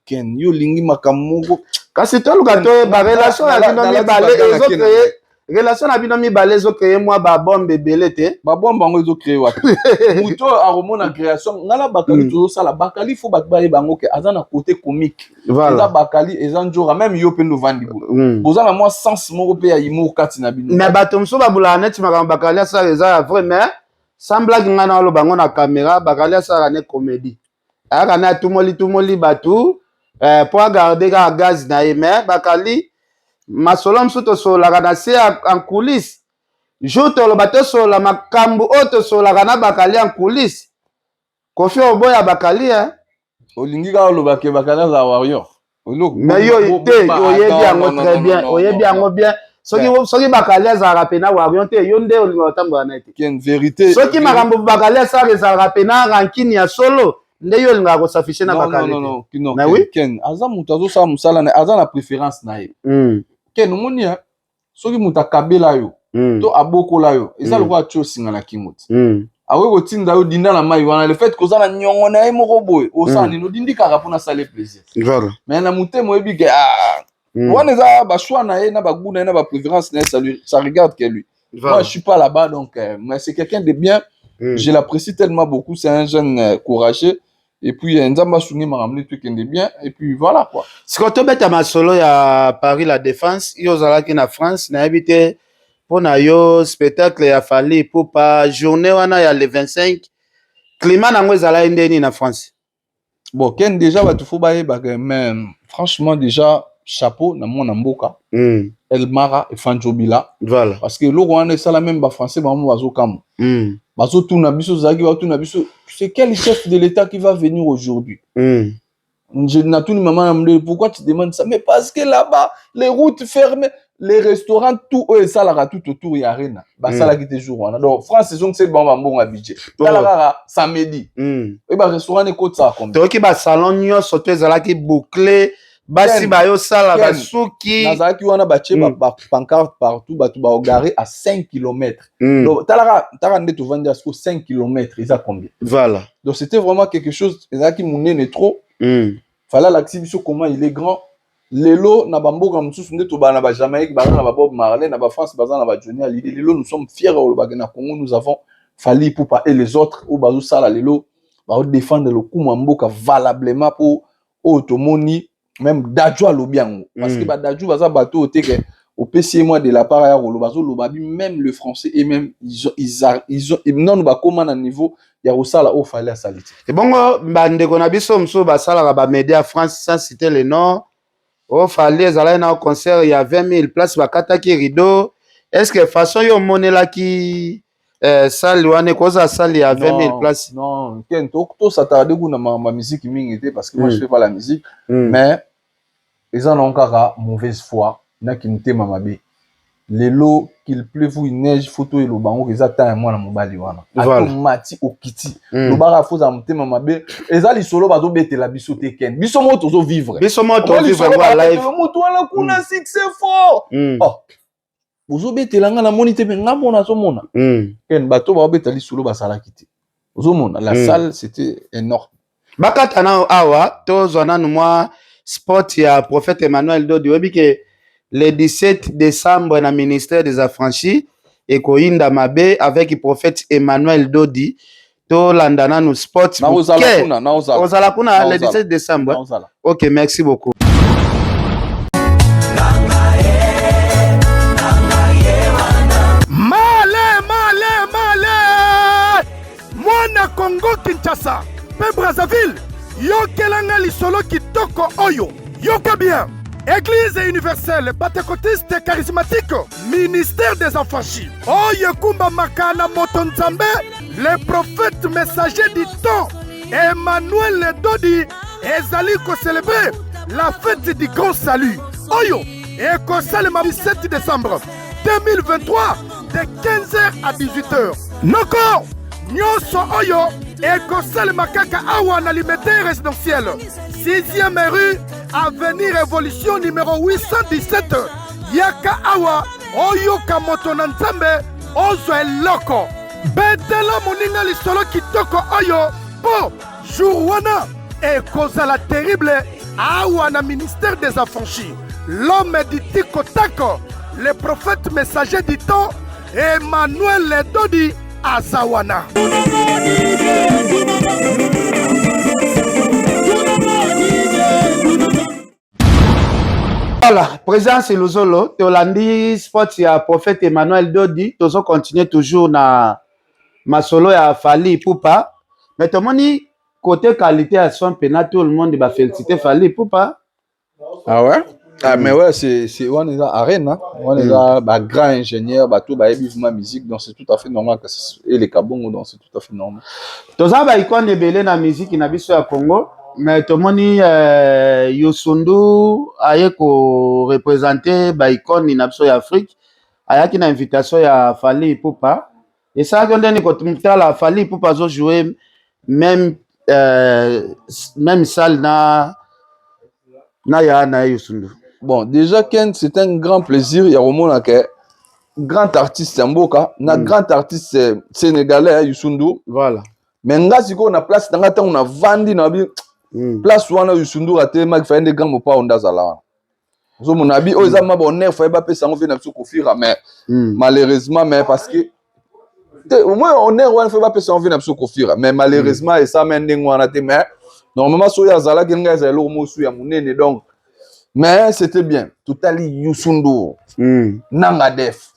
Speaker 2: Ken, yo olingi makambo moko.
Speaker 1: Kasi toluka toyeba relation ya bino mibale, ezocréer relation na bino mibale, ezocréer mwa babombe ebele te?
Speaker 2: Babombe yango ezocréer wapi? Moto oyo akomona création, ngai na Bakali tozosala. Bakali, faut bato bayeba yango ke aza na côté comique. Eza Bakali, eza nzora, même yo mpe nde ovandi boye, boza na mwa sens moko mpe ya humour kati na bino.
Speaker 1: Mais bato mosusu babulaka neti makambo Bakali asala eza ya vrai, mais sans blague, ngai na oloba yango na caméra, Bakali asalaka ne comédie, ayaka ne atumoli tumoli bato mpo agarder kaka gaz na ye. Mais Bakali, masolo mosusu tosololaka na se en coulisse. Jour toloba tosolola makambo oyo tosololaka na Bakali en coulisse, Kofi oboya Bakali, eh?
Speaker 2: Olingi kaka oloba ke Bakali aza warrior.
Speaker 1: Mais yo te, oyebi yango très bien, oyebi yango bien. Soki Bakali azalaka pena warrior te, yo nde olingaka kotambola na ye te.
Speaker 2: Vérité.
Speaker 1: Soki makambo Bakali asalaka ezalaka pena rancune ya solo, nde yo olingaka kos'afficher na Bakali
Speaker 2: te? Mais oui, Ken aza moto azosala mosala na, aza na préférence na ye. Ken, omoni, soki moto akabela yo to abokola yo, eza lokola tie osinga na kingo ti akoki kotinda yo dinda na mai wana. Le fait koza na niongo na ye moko boye, osala nini? Odindi kaka mpona asala plaisir, mais na motema oyebi ke wana eza bachoix na ye, na bagoût na ye, na bapréférence na ye, ça regarde que lui. Moi, je suis pas là-bas, donc mais c'est quelqu'un de bien. Je l'apprécie tellement beaucoup, c'est un jeune courageux et puis Nzambe asungi makambo nde tokende bien et puis voilà quoi.
Speaker 1: Sikoyo tobeta masolo ya Paris La Défense. Yo ozalaki na France, nayebi te mpo na yo spectacle ya Fally Ipupa, journée wana ya le 25, climat nango ezalaki ndeni na France?
Speaker 2: Bon Ken, déjà bato faut bayebaka, mais franchement déjà chapeau na mwana mboka Elmara Efanjobila. Parce que eloko wana esala même bafrançais bango bazokamwa. Bazotuna biso, ozalaki, bazotuna biso: "C'est quel chef de l'État qui va venir aujourd'hui?" Je natuni mama na mondele: "Pourquoi tu demandes ça?" "Mais parce que là-bas, les routes fermées, les restaurants, tout oyo esalaka tout autour ya arena, basalaki te jour wana." Donc France ezongiseli bango bambongo ya budget. Tala kaka samedi, oyo barestaurant ekotisaka combien?
Speaker 1: Toyoki basalon nyonso to ezalaki boucle, basi bayosala basuki.
Speaker 2: Nazalaki wana, batie bapancarte partout, bato baogare à 5 km. Donc talaka, taka nde tovandi siko, 5 km eza combien?
Speaker 1: Voilà.
Speaker 2: Donc c'était vraiment quelque chose ezalaki monene trop. Fallait alakisi biso comment il est grand. Lelo na bamboka mosusu nde tobala na baJamaïque, baza na baBob Marley, na baFrance baza na baJohnny Hallyday. Lelo nous sommes fiers olobaki na Congo nous avons Fally Ipupa et les autres oyo bazosala lelo, baodéfendre lokumu ya mboka valablement. Mpo oyo tomoni, même Dadju alobi yango, parce que baDadju baza bato oyo te ke opesi ye mwa de la part ya koloba, azoloba bi même le français et même ils ont nanu bakóma na niveau ya kosala oyo Fally asali te.
Speaker 1: Ebongo bandeko na biso mosusu basalaka bamédia France, sans citer le nom, oyo Fally ezalaki na concert ya 20 000 place, bakataki rideau. Est ce que façon yo omonelaki salle wana ekozala salle ya 20 000 place?
Speaker 2: Non, Ken, tos'attarder kuna makambo ya musique mingi te, parce que moi je fais pas la musique. Mais eza nango kaka mauvaise foi naki motema mabe. Lelo, qu'il pleuve ou il neige, faut toyeloba yango, eza ta ya mwana mobali wana. Atomati, okiti, lobaka, fozala motema mabe. Eza lisolo bazobetela biso te, Ken, biso moko tozovivre.
Speaker 1: Biso moko tovivre yango live.
Speaker 2: Motu wana kuna, succès fort. Oh, bozobetela nga, namoni te, me nga mona azomona. Ken, bato baobeta lisolo bazalaki te. Ozomona la salle, c'était énorme.
Speaker 1: Bakata nano awa, tozwa nanu mwa spot ya prophète Emmanuel Dodi. Oyebi ke le 17 décembre na ministère des Affranchis ekoyinda mabe avec prophète Emmanuel Dodi. Tolanda nanu spot.
Speaker 2: Ozala
Speaker 1: kuna le 17 décembre? Ok, merci beaucoup.
Speaker 3: Male male male, mwana Kongo Kinshasa mpe Brazzaville, yokelanga lisolo kitoko oyo, yoka bien. Église universelle pentecôtiste charismatique, ministère des Affranchis, oyo ekumbamaka na moto Nzambe, le prophète messager du temps Emmanuel Dodi, ezali kocélébrer la fête du grand salut oyo ekosalema 17 décembre 2023 de 15h à 18h. Noko nyonso oyo ekosalema kaka awa na Limete Résidentielle, 6e rue, avenue Révolution, numéro 817. Yaka awa, oyoka moto na Nzambe, ozwa eloko. Betela moninga lisolo kitoko oyo, mpo jour wana ekozala terrible awa na ministère des Affranchis. L'homme du tikotako, le prophète messager du temps Emmanuel Dodi aza wana.
Speaker 1: Voilà, président Siluzolo, tolandi spot ya prophète Emmanuel Dodi, tozo continuer toujours na masolo ya Fally Ipupa, mais tomoni côté qualité ya son pena, tout le monde ba féliciter Fally Ipupa.
Speaker 2: Ah ouais? Ah, mais ouais, c'est wana eza arène, hein? Wana eza ba grand ingénieur, bato bayebi vraiment musique, donc c'est tout à fait normal que eleka bongo, donc c'est tout à fait normal.
Speaker 1: Toza ba icône ebele na musique na biso ya Congo, mais tomoni Youssou N'Dour aye koreprésenter ba icône na biso ya Afrique, ayaki na invitation ya Fally Ipupa. Esalaki ndeni kotala Fally Ipupa azojouer même salle na ya na ye Youssou N'Dour?
Speaker 2: Bon, déjà, Ken, c'est un grand plaisir ya komona ke grand artiste ya mboka na grand artiste sénégalais ya Youssou N'Dour. Mais nga sikoyo na place na nga, ntango navandi na bi place wana Youssou N'Dour atelemaki, Fally nde grand mopao nde azala wana. Ozomona bi oyo eza ma bonheur, Fally bapesa yango mpe na biso kofira, mais malheureusement, mais parce que te au moins honneur wana Fally bapesa yango mpe na biso kofira, mais malheureusement esama ndenge wana te. Mais normalement soki azalaki, ngai ezala eloko mosusu ya monene. Donc, mais c'était bien, totali Youssou N'Dour nanga def,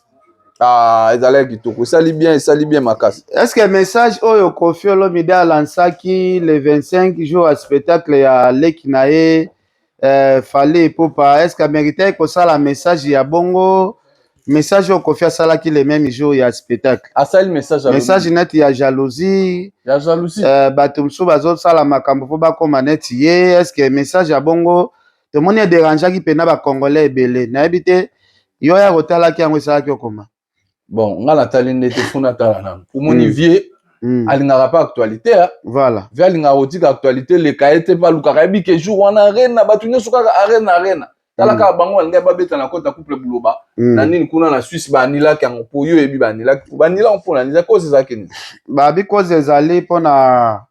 Speaker 2: ah, ezalaki kitoko, esali bien, esali bien makasi.
Speaker 1: Est ce que message oyo Koffi Olomide alansaki le 25 jour ya spectacle ya leki na ye Fally Ipupa, est ce que amérite kosala message ya bongo? Message oyo Kofi asalaki le même jour ya spectacle.
Speaker 2: Asali message.
Speaker 1: Message neti ya jalousie.
Speaker 2: Ya jalousie.
Speaker 1: Bato mosusu bazosala makambo mpo bakóma neti ye. Est ce que message ya bongo tomoni edérangeaki mpena Bacongolais ebele? Nayebi te, yo ya kotalaki yango, esalaki okoma?
Speaker 2: Bon, nga natali nde te, funa tala nano. Omoni, vieux alingaka mpe actualité. Vieux alingaka kotika actualité leka ye te, mpe alukaka yebi ke jour wana Arena, bato nyonso kaka Arena, Arena. Tala kaka bango balingai babeta na kota couple Buloba na nini kuna na Suisse, baanilaki yango. Mpo yo oyebi, baanilaki, baanila mpona nini? Cause ezalaki nini?
Speaker 1: Babi cause ezali mpona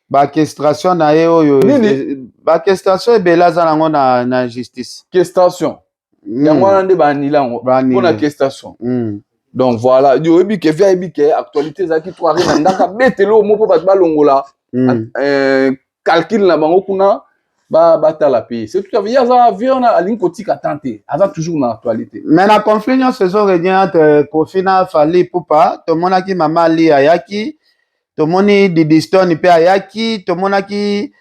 Speaker 1: baorchestration na ye oyo.
Speaker 2: Nini?
Speaker 1: Baorchestration ebele aza nango na justice.
Speaker 2: Orchestration yango wana nde baanila yango mpona orchestration. Donc voilà, yo oyebi ke vieux ayebi ke actualité ezalaki to Arena, ndaka betele omo mpo bato balongola calcul na bango kuna, batala pe. C'est tout à fait ye aza vieux wana, alingi kotika temps te, aza toujours na actualité.
Speaker 1: Mais na conflit nyonso ezoregne entre Kofi na Fally Ipupa, tomonaki Mama Ali ayaki, tomoni Didi Stone mpe ayaki, tomonaki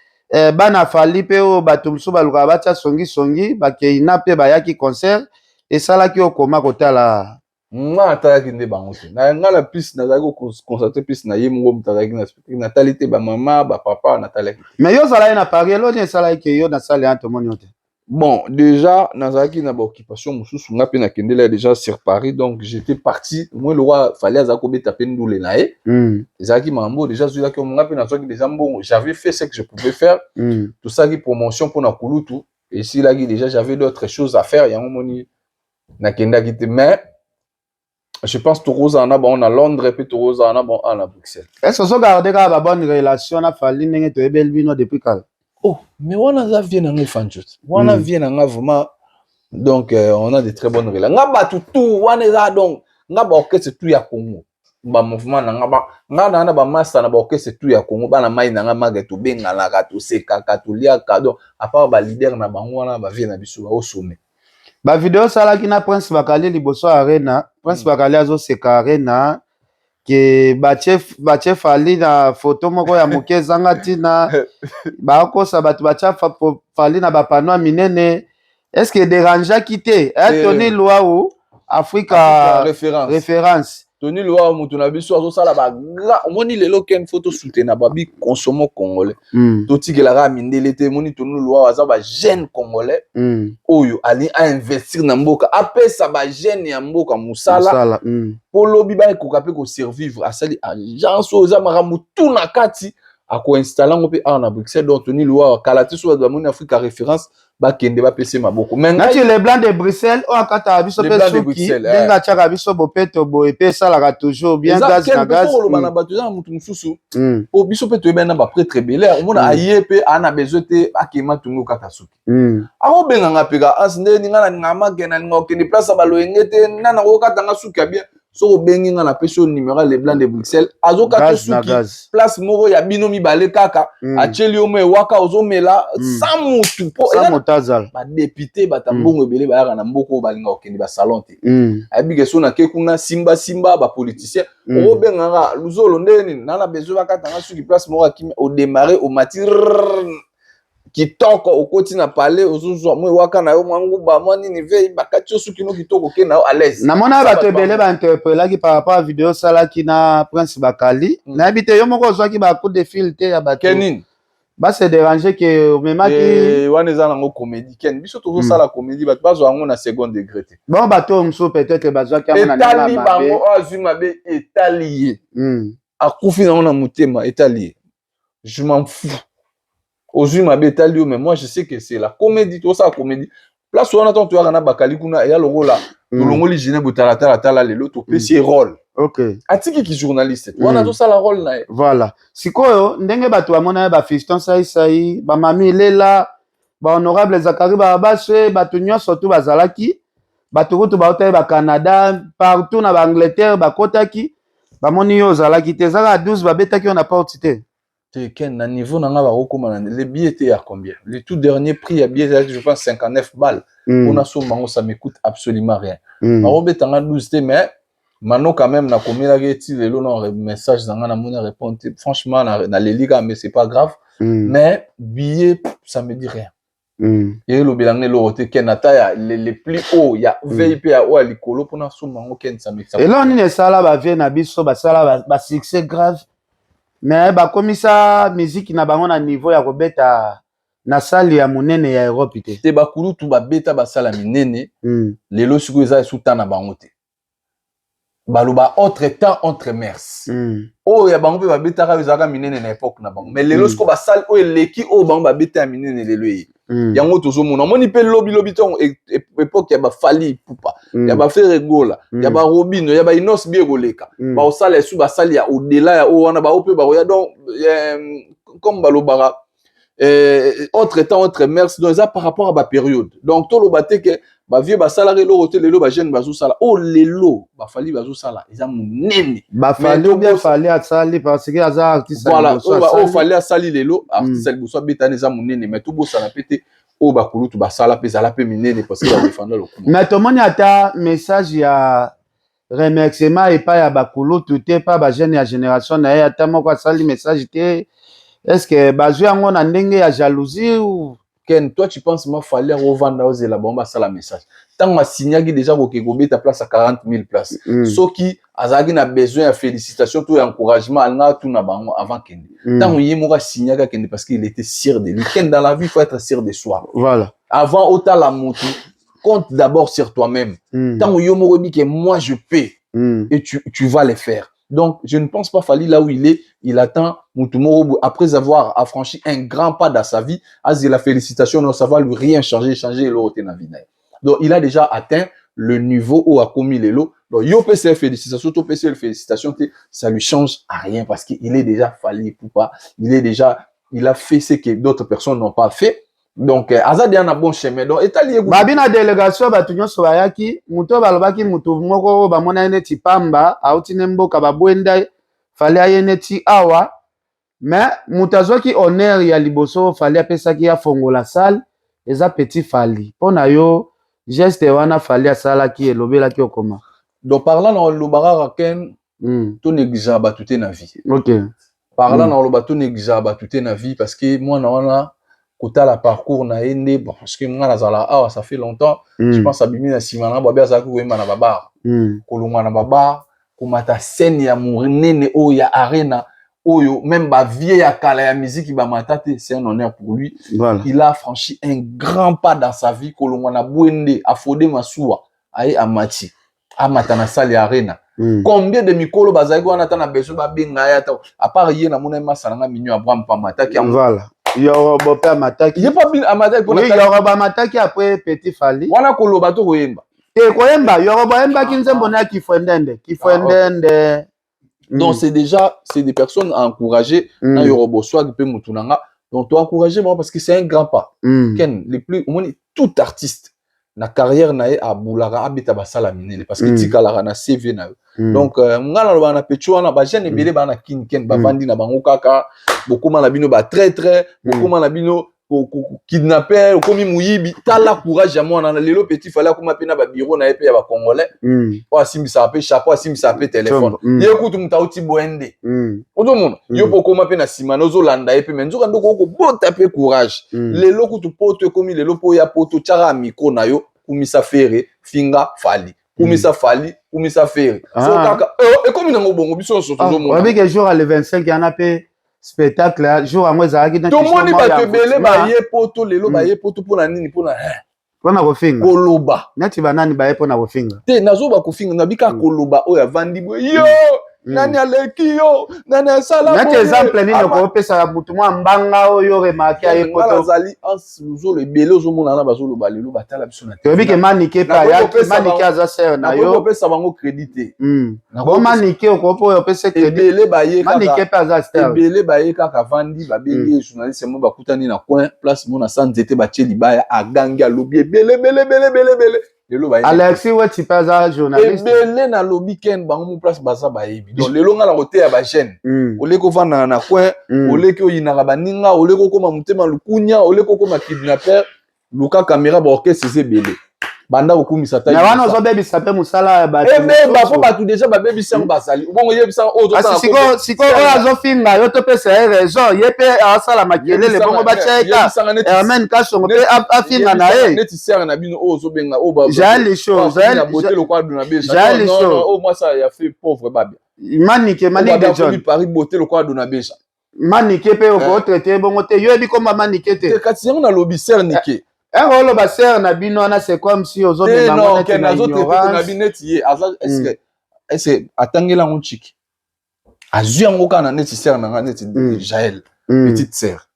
Speaker 1: bana Fally mpe oyo bato mosusu balukaka batia songisongi, bakeina mpe bayaki concert. Esalaki okoma kotala?
Speaker 2: Nga natalaki nde bango te. Na nga na plus nazalaki koconcentrer plus na ye moko moto azalaki na spectacle. Natali te bamama, bapapa, natalaki te.
Speaker 1: Mais yo ozalaki na Paris, eloni esalaki ke yo na sale ya tomoni yo te?
Speaker 2: Bon, déjà nazalaki na baoccupation mosusu. Nga mpe nakendela déjà sur Paris, donc j'étais parti. Moi le roi Fally aza kobeta mpe ndule na ye. Ezalaki makambo déjà zwilaki nga mpe nazwaki déjà mbongo, j'avais fait ce que je pouvais faire. Tosalaki promotion mpona kulutu, esilaki déjà, j'avais d'autres choses à faire. Yango moni nakendaki te, mais je pense tokozala na bango na Londres mpe tokozala na bango awa na Bruxelles.
Speaker 1: Est ce ozogarde kaka babonne relation na Fally ndenge toyebeli bino depuis kala?
Speaker 2: Oh, mais wana aza vieux na nga, Efanjot wana. Vieux na nga vraiment, donc on a de très bonnes relations. Nga bato tout wana eza, donc nga baorchestre tout ya Congo, bamouvement na nga nga na bamasa na baorchestre tout ya Congo, bana mai na nga maga, tobenganaka, tosekaka, toliaka. Donc à part baleader na bango wana, bavieux na biso baosome.
Speaker 1: Bavideo osalaki na Prince Bakali liboso ya Arena, Prince Bakali azoseka Arena ke batie Fally na foto moko ya moke ezanga ntina, bakosa bato batia Fally na bapano ya minene. Est ce que dérangeaki te? Tony Luau, Afrika
Speaker 2: Référence.
Speaker 1: Référence.
Speaker 2: Tony Lwa, moto na biso, azosala bagra. Omoni lelo ken faut tosoutenir babi consomme congolais. Totikelaka mindele te. Omoni Tony Lwa aza bajeune congolais oyo ali ainvestir na mboka, apesa bajeune ya mboka mosala.
Speaker 1: Mosala.
Speaker 2: Mpo lobi bakoka mpe kosurvivre. Asali agence oyo eza makambo tu na kati, akoinstalle yango mpe awa na Bruxelles. Donc Tony Lwa kala te, so bato bamoni Afrika Référence, bakende bapesa ye maboko. Mais
Speaker 1: nati Le Blanc de Bruxelles oyo akataka biso mpe suki, ndenge atiaka biso bopeto boye mpe esalaka toujours bien, gaz na gaz.
Speaker 2: Koloba na bato, eza na motu mosusu po biso mpe toyebani na baprêtre ebele. Omona aye mpe aa na besoin te, akema tungi okata suki, akobenganga mpe ka asi nde ninga nalinga make, nalinga kokende place ya baloyenge te, nda nakokatanga suki ya bien. Soki obengi nga, napesi yo numéro ya Le Blanc de Bruxelles, azokata suki place moko ya bino mibale kaka, atieli yo mo ewaka, ozomela sans mutu
Speaker 1: mpo
Speaker 2: badéputé bata mbongo ebele bayaka na mboka oyo, balinga kokende basalon te. Ayebi ke so nake kuna, simbasimba bapoliticien, okobenganga luzolo nde nini, na besoin bakatanga suki place moko akimi, odémarre, omati kitoko, okoti na palais, ozozwa mwa ewaka na yo, mwa nguba, mwa nini ve, bakati yo suki no kitoko, oke na yo à l'aise.
Speaker 1: Namona bato ebele bainterpelaki par rapport à video osalaki na Prince Bakali. Nayebi te, yo moko ozwaki bacoup de fil te ya bato
Speaker 2: ke nini?
Speaker 1: Base déranger ke omemaki?
Speaker 2: Wana eza nango comédie, ken biso tozosala comédie, bato bazwa yango na second degré te.
Speaker 1: Bon, bato oyo mosusu peut-être bazwaki
Speaker 2: yango na etali bango. Oyo azwi mabe, etali ye. Akufi nango na motema, etali ye. Je m'en fous. Ozwi mabe, etali yo. Mais moi, je sais que c'est la comédie, tosala comédie. Place wana, ntango toyaka na Bakali kuna, eya lokola tolongoli Gine botalatala. Tala lelo topesi ye rôle. Atikiki journaliste wana, tosala rôle na ye.
Speaker 1: Voilà, sikoyo ndenge bato bamona ye, bafiston saisai, bamami lela, bahonorable Zakari Babaswe, bato nyonso tu bazalaki, bato kutu bautaki baCanada, partout na baAngleterre bakotaki, bamoni yo ozalaki te. Ezaka 12, babetaki yo na porte te?
Speaker 2: Te, ken na niveau na nga bakokóma na le billet te ya combien? Le tout dernier prix ya billet ezalaki, je pense, 59 balles. Mpona somba yango, ça me coûte absolument rien. Bakobetanga 12 te, mais mano quand même nakomelaki eti lelo na message na nga, namoni répondre te. Franchement, naleli kaka, mais c'est pas grave. Mais billet, ça me dit rien. Elobela nga eloko te, Ken. Ata ya le plus haut ya VIP ya oyo ya likolo, mpona somba yango, Ken, samekisa.
Speaker 1: Eloko nini esala bavieux na biso basala basuccès grave, mais bakomisa miziki na bango na niveau ya kobeta na salle ya monene ya Europe te?
Speaker 2: Te, bakulutu babeta, basala minene. Lelo sikoyo eza esuta na bango te. Baloba autre temps, autre mœurs. Oyo ya bango mpe babetaka, oyo ezalaka minene na époque na bango, mais lelo sikoyo basali oyo eleki oyo bango babeta ya minene. Lelo eye yango tozomona. Omoni mpe lobilobi ntongo époque ya baFally Ipupa, ya baFerre Gola, ya baRobinho, ya baInnoss'B ekoleka. Baosala esu basali ya au-delà ya oyo wana, bao mpe bakoya. Donc comme balobaka, autre temps, autre mœurs. Donc eza par rapport à bapériode. Donc toloba te ke bavieux basalaka eloko te. Lelo bajeune bazosala oyo lelo baFally bazosala, eza monene.
Speaker 1: BaFally ou bien Fally asali, parce que aza artiste.
Speaker 2: Voilà, oyo Fally asali lelo, artiste ya liboso abetani, eza monene. Mais tobosana mpe te, oyo bakulutu basala mpe ezala mpe minene, parce que badefanda lokumu.
Speaker 1: Mais tomoni ata message ya remerciement epai ya bakulutu te, epai bajeune ya génération na ye, ata moko asali message te. Est ce que bazwi yango na ndenge ya jalousie ou?
Speaker 2: Ken, toi tu penses ma Fally ovanda ozela bango basala message? Ntango asignaki déjà koke kobeta place ya 40 000 place, soki azalaki na besoin ya félicitation to ya encouragement, alingaka tuna bango avant kende? Ntango ye moko asignaki akende, parce qu'il était sûr de lui. Ken, dans la vie, il faut être sûr de soi. Avant otala motu, compte d'abord sur toi-même. Ntango yo moko oyebi ke moi je peux et tu vas le faire. Donc, je ne pense pas Fally, là où il est, il attend mutu moko après avoir affranchi un grand pas dans sa vie, la félicitation, non, ça va lui rien changer, changer l'autre na vie. Donc, il a déjà atteint le niveau où a commis les lots. Donc, yo PC félicitations, to PC félicitations, ça lui change à rien parce qu'il est déjà Fally Ipupa, il est déjà, il a fait ce que d'autres personnes n'ont pas fait. Donc aza déjà na bon chemin. Donc etali.
Speaker 1: Babi na délégation, bato nyonso bayaki, moto oyo balobaki, moto moko oyo bamona ye neti pamba, auti ne mboka babwenda, Fally aye neti awa, mais moto azwaki honneur ya liboso, Fally apesaki afongola salle, eza petit Fally. Mpo na yo, geste wana Fally asalaki elobelaki okoma?
Speaker 2: Donc par là na olobaka kaka, Ken, to négligeaka bato te na vie. Par là na oloba to négligeaka bato te na vie, parce que mwana wana, kotala parcours na ye nde bon, parce que nga nazala awa, ça fait longtemps. Je pense abimi na nsima na babe, azalaki koyemba na babar, kolongwa na babar, komata scène ya monene oyo ya Arena, oyo même bavieux ya kala ya musique bamata te. C'est un honneur pour lui. Il a franchi un grand pas dans sa vie, kolongwa na Bwende, afode masuwa, aye amati, amata na salle ya Arena. Combien de mikolo bazalaki wana, ata na besoin babenga ye, ata à part ye, namona ye masala nga minio Abraham mpa amataki yango.
Speaker 1: Voilà, Yorobo mpe amataki.
Speaker 2: Ye mpa amataki.
Speaker 1: Oui, Yorobo amataki après petit Fally.
Speaker 2: Wana koloba to koyemba?
Speaker 1: Te, koyemba. Yorobo ayembaki nzembo na ya Kifwendende, Kifwendende.
Speaker 2: Donc c'est déjà, c'est des personnes à encourager. Na Yorobo Swag mpe mutu na nga. Donc to encourager bango parce que c'est un grand pas. Ken, le plus omoni, tout artiste na carrière na ye abulaka abeta basala minene, parce que tikalaka na CV na yo. Donc nga nalobaka na pecho wana, bajeune ebele baa na Kini, Ken, bavandi na bango kaka, bokóma na bino batraître, bokóma na bino kidnapper, okomi moyibi. Tala courage ya mwana na lelo, petit Fally, akóma mpe na babiro na ye mpe ya bacongolais oyo asimbisaka mpe chapeau, asimbisaka mpe telefone. Ye kutu moto auti boye ozomona yo mpo okóma mpe na nsima na ozolanda ye mpe, me nzoka ndoko okobota mpe courage. Lelo kutu poto ekomi lelo mpo oya poto, tiaka ya micro na yo, kumisa Ferre, finga Fally, kumisa Fally, kumisa Ferre. So kaka ekomi nango bongo, biso nyonso tozomona.
Speaker 1: Oyebi ke jour ya le 25 yana mpe spectacle, jour yango ezalaki.
Speaker 2: Tomoni bato ebele baye poto lelo. Baye poto mpona nini? Mpona
Speaker 1: Mpona kofinga.
Speaker 2: Koloba.
Speaker 1: Neti banani baye mpona kofinga?
Speaker 2: Te, nazoba kofinga, nabika koloba oyo avandi boye, yo nani aleki yo, nani asala.
Speaker 1: Neti exemple nini okopesaka motu mwa mbanga oyo remarke aye poto?
Speaker 2: Azali ozolo ebele, ozomona wana bazoloba lelo, batala biso na
Speaker 1: Toyebi ke Manike mpe ayaki. Manike aza sere na yo.
Speaker 2: Kopesa bango crédit te.
Speaker 1: Bo Manike okopo oyo opesa crédit.
Speaker 2: Ebele baye.
Speaker 1: Manike mpe aza star.
Speaker 2: Ebele baye kaka, avandi, babengi ye journaliste mo, bakutani na coin, place mo na sa nzete, batie libaya, agangi, alobi ebele ebele ebele ebele ebele. Lelo bayebi.
Speaker 1: Alexis Weti mpe aza journaliste.
Speaker 2: Ebele nalobi, Ken, bango mo place baza bayebi. Donc lelo nga na koteya bajeune, oleki ovandaka na coin, oleki oyinaka baninga, oleki okóma motema lukunya, oleki okóma kidnapper, luka caméra, baorchestre eza ebele. Banda kokumisa
Speaker 1: ta. Wana ozobebisa mpe mosala ya
Speaker 2: bato. Ebeba mpo bato déjà babebisi yango, bazali bongo. Yebisa oyo.
Speaker 1: Kasi sikoyo oyo azofinga yo, topesa ye raison. Ye mpe asala makelele bongo, batya ye ka Hermaine Kasongo mpe afinga na ye.
Speaker 2: Neti sere na bino oyo ozobenga oyo.
Speaker 1: Jael Lisho.
Speaker 2: Beauté lokwa Dona Beja.
Speaker 1: Jael Lisho.
Speaker 2: Oyo mwasi ya fait pauvre babia.
Speaker 1: Manike, Manike de John.
Speaker 2: Paris, beauté lokwa Dona Beja.
Speaker 1: Manike mpe okotraite bongo te. Yo yebi komba Manike te.
Speaker 2: Kasi yango nalobi, sere Nike.
Speaker 1: Ere oloba sere na bino wana, c'est comme si ozomema ngo neti na ignorance.
Speaker 2: Neti ye aza, est-ce atangeli yango ntiki, azwi yango kaka na neti sere na nga, neti Jael, petite sœur.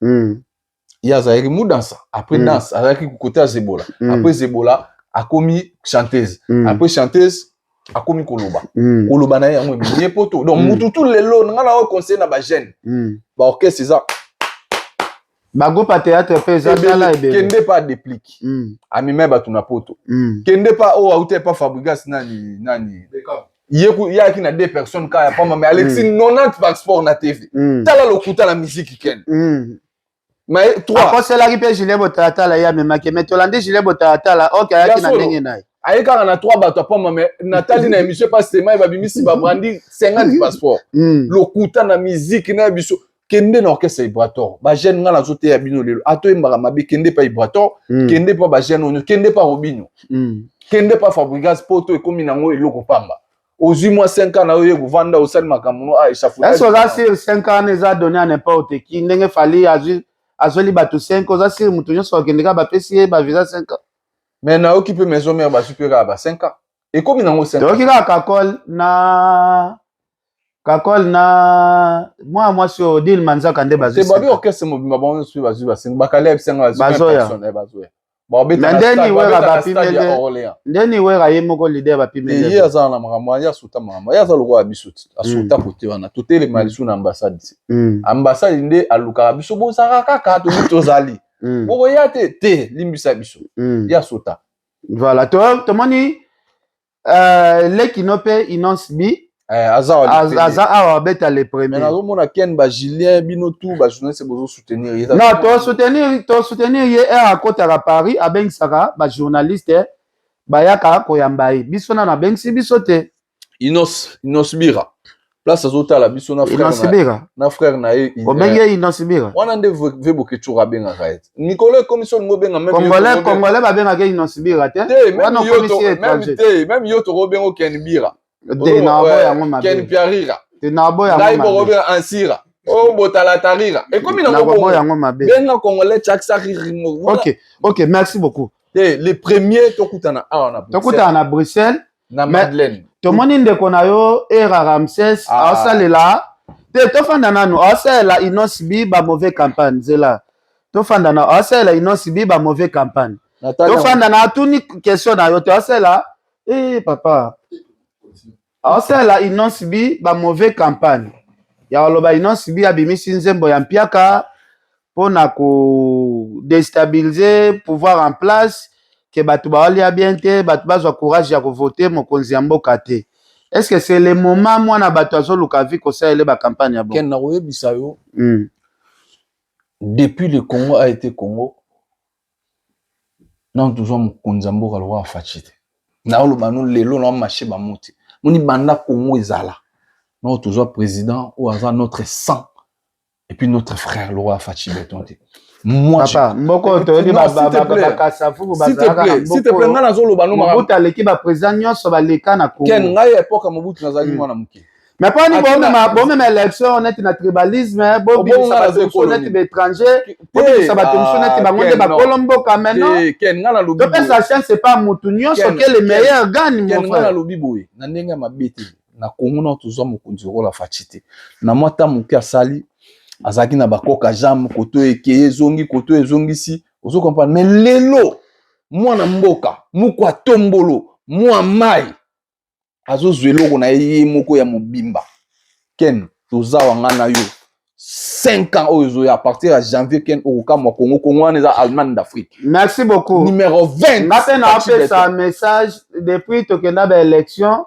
Speaker 2: Ye azalaki mudansa, après danse azalaki côté ya Zebola, après Zebola akomi chanteuse, après chanteuse akomi koloba. Koloba na ye yango ebimi ye poto. Donc mutu tu lelo nga na oyo conseiller na bajeune, baorchestre eza.
Speaker 1: Bagroupe ya théâtre mpe eza tala ebele.
Speaker 2: Kende pa Déplique, amema bato na poto. Kende pa oyo auta epa Fabrigas, nani nani, ye ayaki na deux personnes kaka ya pamba, mais alexi 90 passeport na TV. Tala lokuta na musique, ken.
Speaker 1: Mais trois akoselaki mpe Julien Botalatala, ye amemaki, mais tolandi Julien Botalatala, ok, ayaki na ndenge na ye.
Speaker 2: Aye kaka na trois bato apamba, mais natali na émission pa sema, babimisi babrandi 50 passeport. Lokuta na musique na biso. Kende na orchestre Ibrator, bajeune, nga nazoteya bino lelo, atoyembaka mabe, kende pa Ibrator, kende pa bajeune oyo, kende pa Robino, kende pa Fabrigas. Poto ekomi nango eloko pamba. Ozwi mwa 5 ans na yo, ye kovanda, osali makambo no, ah,
Speaker 1: échafaudage. Est-ce oza sur 5 ans eza donné à n'importe qui? Ndenge Fally azwi, azweli bato 5, oza sur moto nyonso akende kaka bapesi ye bavisa 5 ans?
Speaker 2: Mais nayoki mpe Maison Mère bazwi mpe kaka ba 5 ans, ekomi nango 5 ans.
Speaker 1: Toyoki kaka Kakol na Kakol na mwana mwasi oyo Odile Manzaka nde bazwi.
Speaker 2: Te, babi orchestre mobimba, bango nyonso mpe bazwi ba 5, bakali yebisenga bazwi.
Speaker 1: Bazoya.
Speaker 2: Bazoya.
Speaker 1: Ndeni Wera bapimele, ndeni Wera ye moko leader bapimele.
Speaker 2: Ye aza na makambo, ye asuta makambo, ye aza lokola biso ti asuta kote wana. Totelema lisu na ambassade ti ambassade nde alukaka biso. Bozalaka kaka, tobi tozali, bokoya te te, limbisa biso, ye asuta.
Speaker 1: Voilà, tomoni lekino mpe Innoss'B.
Speaker 2: Aza.
Speaker 1: Aza awa, abeta le premier.
Speaker 2: Nazomona Ken, bajulien, bino tout bajournaliste bozosoutenir ye.
Speaker 1: Non, tosoutenir ye. Ere akotaka Paris, abengisaka bajournaliste, bayaka koyamba ye. Biso nano abengisi biso te.
Speaker 2: Innoss'Bira, place azotala biso na
Speaker 1: frère,
Speaker 2: na frère na ye.
Speaker 1: Obengi ye Innoss'Bira?
Speaker 2: Wana nde ve Boketsura abengaka ye. Mikolo ekomi so olingi obenga.
Speaker 1: Congolais, congolais babengaka ye Innoss'Bira te.
Speaker 2: Wana okomisi étranger te. Même yo tokobenga Ken Bira.
Speaker 1: Te, na boya yango mabe.
Speaker 2: Ken Piarira.
Speaker 1: Te, na boya
Speaker 2: yango mabe. Bokobenga Ansira, o botalatarira, ekomi
Speaker 1: nango bongo yango mabe.
Speaker 2: Benga congolais tchaksa.
Speaker 1: Ok, merci beaucoup.
Speaker 2: Te, le premier tokutana awa na
Speaker 1: Tokutana na Bruxelles.
Speaker 2: Na Madeleine.
Speaker 1: Tomoni ndeko na yo Era Ramses aosalela te. Tofanda nanu, aosalela Innoss'B ba mauvais campagne. Nzela tofanda na aosalela Innoss'B ba mauvais campagne. Tofanda na atuni question na yo te. Aosalela papa, aosalela Innoss'B ba mauvais campagne ya koloba Innoss'B abimisi nzembo ya mpiaka mpona kodéstabiliser pouvoir en place, ke bato baolia bien te, bato bazwa courage ya kovote mokonzi ya mboka te. Est ce que c'est le moment mwana bato azoluka vi kosalela bacampagne ya
Speaker 2: bon? Ken, nakoyebisa yo, depuis le Congo a été Congo, nano tozwa mokonzi ya mboka lokola Fatshi te. Naoloba no lelo na marché bamo te. Moni, banda Congo ezala, nano tozwa président oyo aza notre sang et puis notre frère lokola Fatshi Béton te.
Speaker 1: Moi, papa, moko toyebi bakasavubu
Speaker 2: bazalaka na
Speaker 1: S'il te
Speaker 2: plaît, ngai nazoloba
Speaker 1: no. Mobutu aleki baprésident nyonso baleka na Congo.
Speaker 2: Ken, ngai époque ya Mobutu nazalaki mwana moke.
Speaker 1: Mais mponi bomema élection neti na tribalisme, bobimisa bato mosusu neti baétranger, bobimisa bato mosusu neti bango nde bakolo mboka? Maintenant topesa chance epa mutu nyonso, que le meilleur gagne, mon
Speaker 2: frère. Nalobi boye, na ndenge ya mabe te, na Kongo na tozwa mokonzi lokola Fatshi te. Na mwa ta moke asali, azalaki na bakoka jambe koto ekeye ezongi, koto ezongisi, ozo comprendre. Mais lelo mwana mboka moko atombolo mwa mai azozwa eloko na ye, ye moko ya mobimba. Ken, toza wanga na yo 5 ans oyo ezoya, à partir ya janvier. Ken, okokamwa Congo. Congo wana eza Allemagne d'Afrique.
Speaker 1: Merci beaucoup.
Speaker 2: Numéro 20.
Speaker 1: Nga mpe naopesa message: depuis tokenda baélection,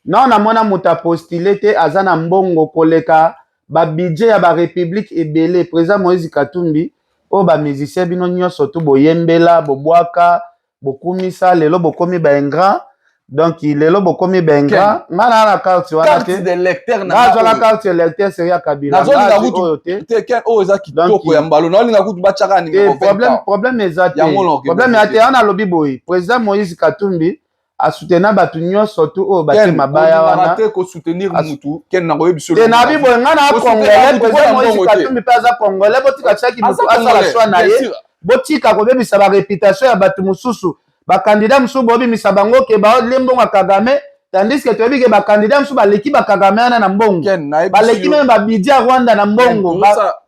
Speaker 1: non, namona moto apostule te aza na mbongo koleka babudget ya barépublique ebele. Président Moïse Katumbi oyo bamusicien bino nyonso tu boyembela, bobwaka. Bokumisa lelo bokomi ba ingrat. Donc lelo bokomi ba ingrat. Nga na na carte wana te.
Speaker 2: Carte d'électeur
Speaker 1: na nga azwaka carte électeur série ya Kabila.
Speaker 2: Nazolinga kutu te. Te ken oyo eza kitoko ya mbalo. Nazolinga kutu batiaka
Speaker 1: numéro 20. Problème eza te. Problème ya te wana alobi boye. Président Moïse Katumbi asoutenant bato nyonso tu oyo batie mabaya wana.
Speaker 2: Te ko soutenir mutu ken na koyebi
Speaker 1: te nabi boye nga na congolais. Président Moïse Katumbi mpe aza congolais. Botika tiaki mutu asala choix na ye. Botika kobebisa ba réputation ya bato mosusu. Bacandidat mosusu bobimisa bango ke balie mbongo ya Kagame, tandis que toyebi ke bacandidat mosusu baleki bakagame wana na mbongo, baleki même babudget ya Rwanda na mbongo.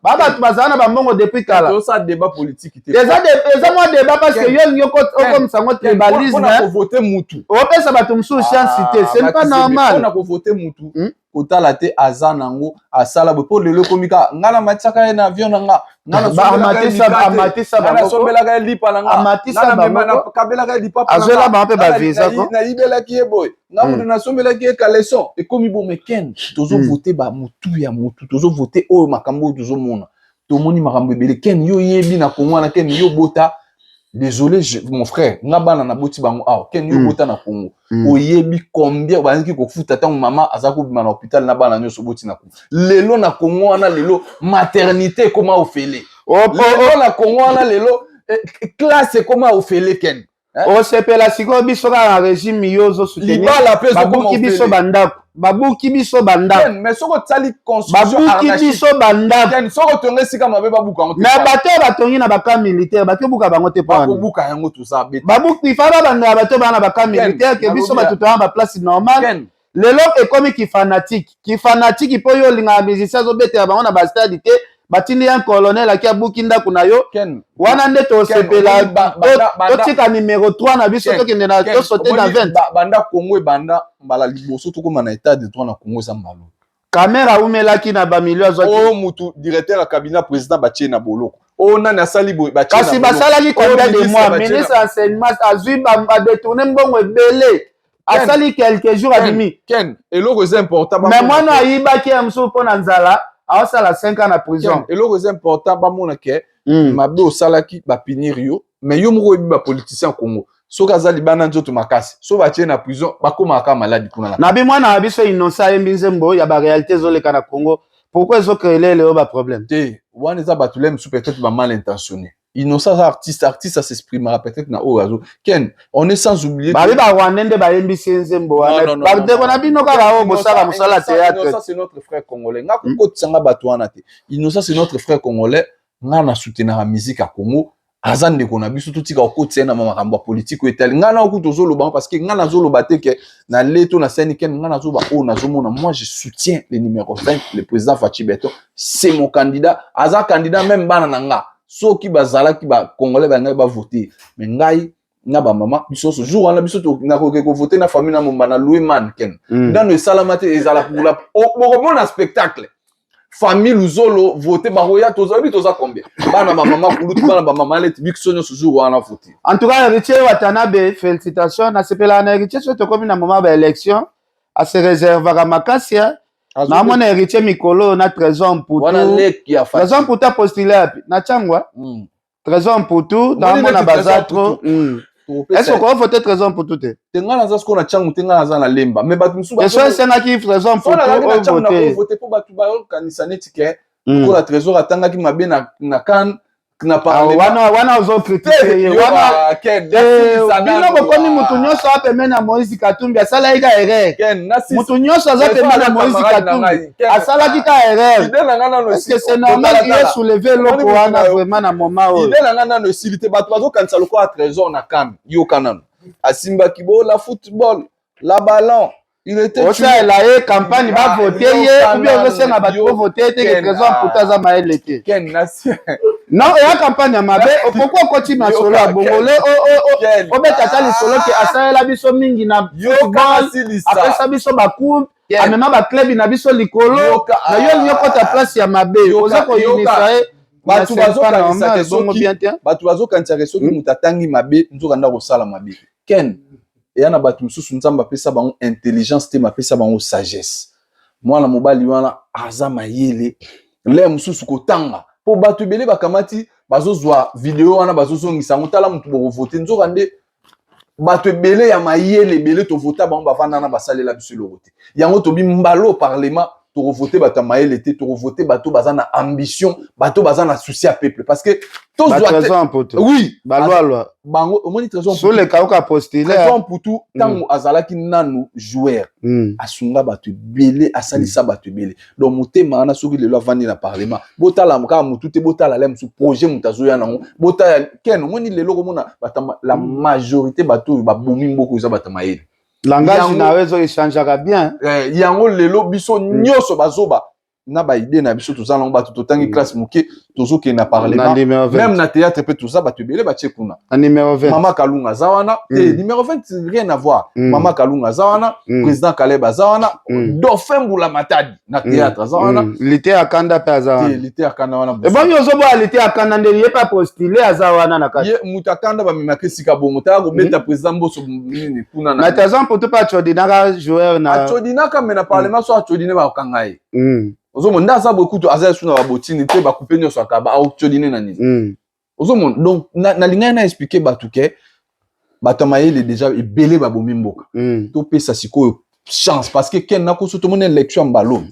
Speaker 1: Ba bato bazala na bambongo depuis kala.
Speaker 2: Débat politique
Speaker 1: te, eza mwa débat parce que yo olingi okomisa yango tribalisme, opesa bato mosusu chance te, c'est pas normal.
Speaker 2: Mpona kovote mutu, kotala te aza nango asala boye, mpo lelo ekomi kaka ngai namatisaka ye na avion na nga, ngai nasombelaka ye lipa na nga, kabelaka ye lipapa,
Speaker 1: azwela bango mpe bavisa.
Speaker 2: Ko nayibelaki ye boye, nga moto nasombelaki ye caleçon. Ekomi bo meken tozovote bamutu ya mutu, tozovote oyo makambo oyo tozomona. Tomoni makambo ebele. Ken, yo yebi na Kongo wana. Ken, yo bota, désolé mon frère, nga bana naboti bango awa. Ken, yo bota na Kongo, oyebi combien bazalaki kofuta ntango mama aza kobima na hôpital na bana nyonso oboti na Kongo? Lelo na Kongo wana, lelo maternité ekoma ofele. Lelo na Kongo wana, lelo classe ekoma ofele, Ken.
Speaker 1: Osepela sikoyo biso kaka na régime yo ozosoutenir.
Speaker 2: Libala mpe.
Speaker 1: Babuki biso bandako, babuki biso bandako.
Speaker 2: Mais soki otali
Speaker 1: babuki biso bandako.
Speaker 2: Soki otonga esika mabe, babuka yango.
Speaker 1: Mais bato oyo batongi na bacamp militaire, bakobuka bango te.
Speaker 2: Mpo yango toza.
Speaker 1: Babuki fa babandaka bato baa na bacamp militaire ke biso bato toya na baplace normale. Lelo ekomi kifanatique, kifanatique, mpo yo olingaka musicien azobetela bango na bastade te, batindi un colonel aki abuki ndako na yo. Wana nde tosepela? Totika numéro 3 na biso, tokende na tosote na 20.
Speaker 2: Banda Congo ebanda, mbala liboso tokóma na état de droit na Congo eza mbalo.
Speaker 1: Kamerhe aumelaki na bamilio azwaki.
Speaker 2: Oyo mutu directeur ya cabinet président batie na boloko, oyo nani asali boye.
Speaker 1: Kasi basalaki combien de mois? Ministre enseignement azwi, badétourner mbongo ebele, asali quelques jours, abimi.
Speaker 2: Ken, eloko eza important.
Speaker 1: Mais mwana ayibaki ya mosusu mpo na nzala, aosala 5 ans na prison.
Speaker 2: Eloko eza important, bamona ke mabe osalaki, bapunir yo. Mais yo moko oyebi bapoliticien Congo, soki aza libanda nzoto makasi, so batie na prison, bakomaka maladi kuna.
Speaker 1: Nabi mwana na biso Innocent ayembi nzembo ya baréalité ezoleka na Congo. Pourquoi ezocréer lelo baproblème?
Speaker 2: Te, wana eza bato le mosusu peut-être bamal intentionné. Innocent aza artiste, artiste as'exprimera peut-être na oyo azo. Ken, on est sans oublier.
Speaker 1: Babi barwandais nde bayembisi ye nzembo wana. Bandeko na bino kaka oyo bosala mosala théâtre.
Speaker 2: Innocent, c'est notre frère congolais. Nga kokotisanga bato wana te. Innocent, c'est notre frère congolais. Nga na soutenaka musique ya Congo. Aza ndeko na biso, totika kokotisa ye na makambo ya politike oyo etali ngai na okuta ozoloba, parce que ngai nazoloba te ke na leto na sani. Ken, ngai nazoba oyo nazomona. Moi, je soutiens le numéro 20, le président Fatshi Béton, c'est mon candidat. Aza candidat. Même bana na nga, soki bazalaki bacongolais, bangai bavote. Mais ngai na bamama biso nyonso, jour wana biso nakoki kovote na famille na momba na louis man. Ken, nano esalama te. Ezala pour bokomona spectacle famille Luzolo vote, bakoya. Tozayebi toza combien, bana bamama kulutu, bana bamama leti, biso nyonso jour wana vote.
Speaker 1: En tout cas, Héritier Watanabe, félicitation. Nasepelaka na Héritier. Soki tokomi na moment baélection, ase réservaka makasi. Naomona Héritier mikolo na Trésor Mputu. Trésor Mputu apostule api na Tshangu. Trésor Mputu, naomona baza trop. Est ce que okovote Trésor Mputu te?
Speaker 2: Te, ngai naza sikoyo na Tshangu te, ngai naza na Lemba. Mais bato mosusu
Speaker 1: eso esengaki Trésor Mputu ovote.
Speaker 2: Ovote mpo bato bayokanisa neti ke lokola Trésor atangaki mabe na kan na
Speaker 1: wana wana ozocritiquer ye wana. Bino bokomi mutu nyonso aza pembeni ya Moïse Katumbi asalaki ka erreur. Mutu nyonso aza pembeni ya Moïse Katumbi asalaki ka erreur. Est-ce que c'est normal ye soulever eloko wana vraiment na moment oyo?
Speaker 2: Idée na nga nano esili te. Bato bazokanisa lokola Trésor na kan, yoka nano, asimbaki bola football, la ballon.
Speaker 1: Osalela ye campagne, bavote ye, ou bien ozosenga bato bovote ye te ke Trésor Mputu aza mayele te? Non, eya campagne ya mabe. Pourquoi okoti masolo ya bongole? Obeta ata lisolo ke asalela biso mingi na football, apesa biso bacoupe, amema baclub na biso likolo. Na yo olingi okota place ya mabe, oza koyinisa ye.
Speaker 2: Bato bazokanisaka soki moto atangi mabe, nzoka nda kosala mabe. Ken, eya na bato mosusu Nzambe apesa bango intelligence te, mapesa bango sagesse. Mwana mobali wana aza mayele le mosusu kotanga, mpo bato ebele bakamati, bazozwa video wana, bazozongisa yango: tala motu bokovote. Nzoka nde Bato ebele ya mayele ebele tovota bango, bavanda na basalela biso eloko te. Yango tobi mbalo parlement, tokovote bato ya mayele te, tokovote bato baza na ambition, bato baza na souci ya peuple, parce que
Speaker 1: tozwa te.
Speaker 2: Oui.
Speaker 1: Balwalwa.
Speaker 2: Bango omoni Trésor.
Speaker 1: Soleka oka postule.
Speaker 2: Trésor Mputu, ntango azalaki nanu joueur, asunga bato ebele, asalisa bato ebele. Donc motema wana, soki lelo avandi na parlement, botala kaka motu te, botala le mosusu projet moto azoya nango. Botala ken, omoni lelo komona bato, la majorité bato oyo babomi mboka eza bato mayele.
Speaker 1: Langage na yo ezo échangeaka bien.
Speaker 2: Yango lelo biso nyonso bazoba na baide na biso, toza nango bato totangi classe moke, tozokende na parlement. Même na théâtre mpe toza bato ebele batie kuna.
Speaker 1: Na numéro 20.
Speaker 2: Mama Kalunga aza wana te. Numéro 20, rien à voir. Mama Kalunga aza wana, président Kaleb aza wana, dauphin Mbula Matadi na théâtre aza wana.
Speaker 1: Lite ya kanda mpe aza wana.
Speaker 2: Lite ya kanda wana.
Speaker 1: Ebongi ozoboya lite ya kanda ndeni ye mpe apostule, aza wana na kati.
Speaker 2: Ye moto akanda bamemaka esika bongo, tala kobeta président Mboso nini kuna.
Speaker 1: Na Trésor Mputu mpe acodinaka joueur na
Speaker 2: Acodinaka, me na parlement so acodine, bakokanga ye. Ozomona nde aza boye, kutu aza esu na babotini te, bakupe nyonso, akaba aocodine na nini? Ozomona. Donc nalingai na expliquer bato ke bato ya mayele déjà ebele babomi mboka. Topesa sikoyo chance, parce que ken nakoso tomoni élection ya mbalo,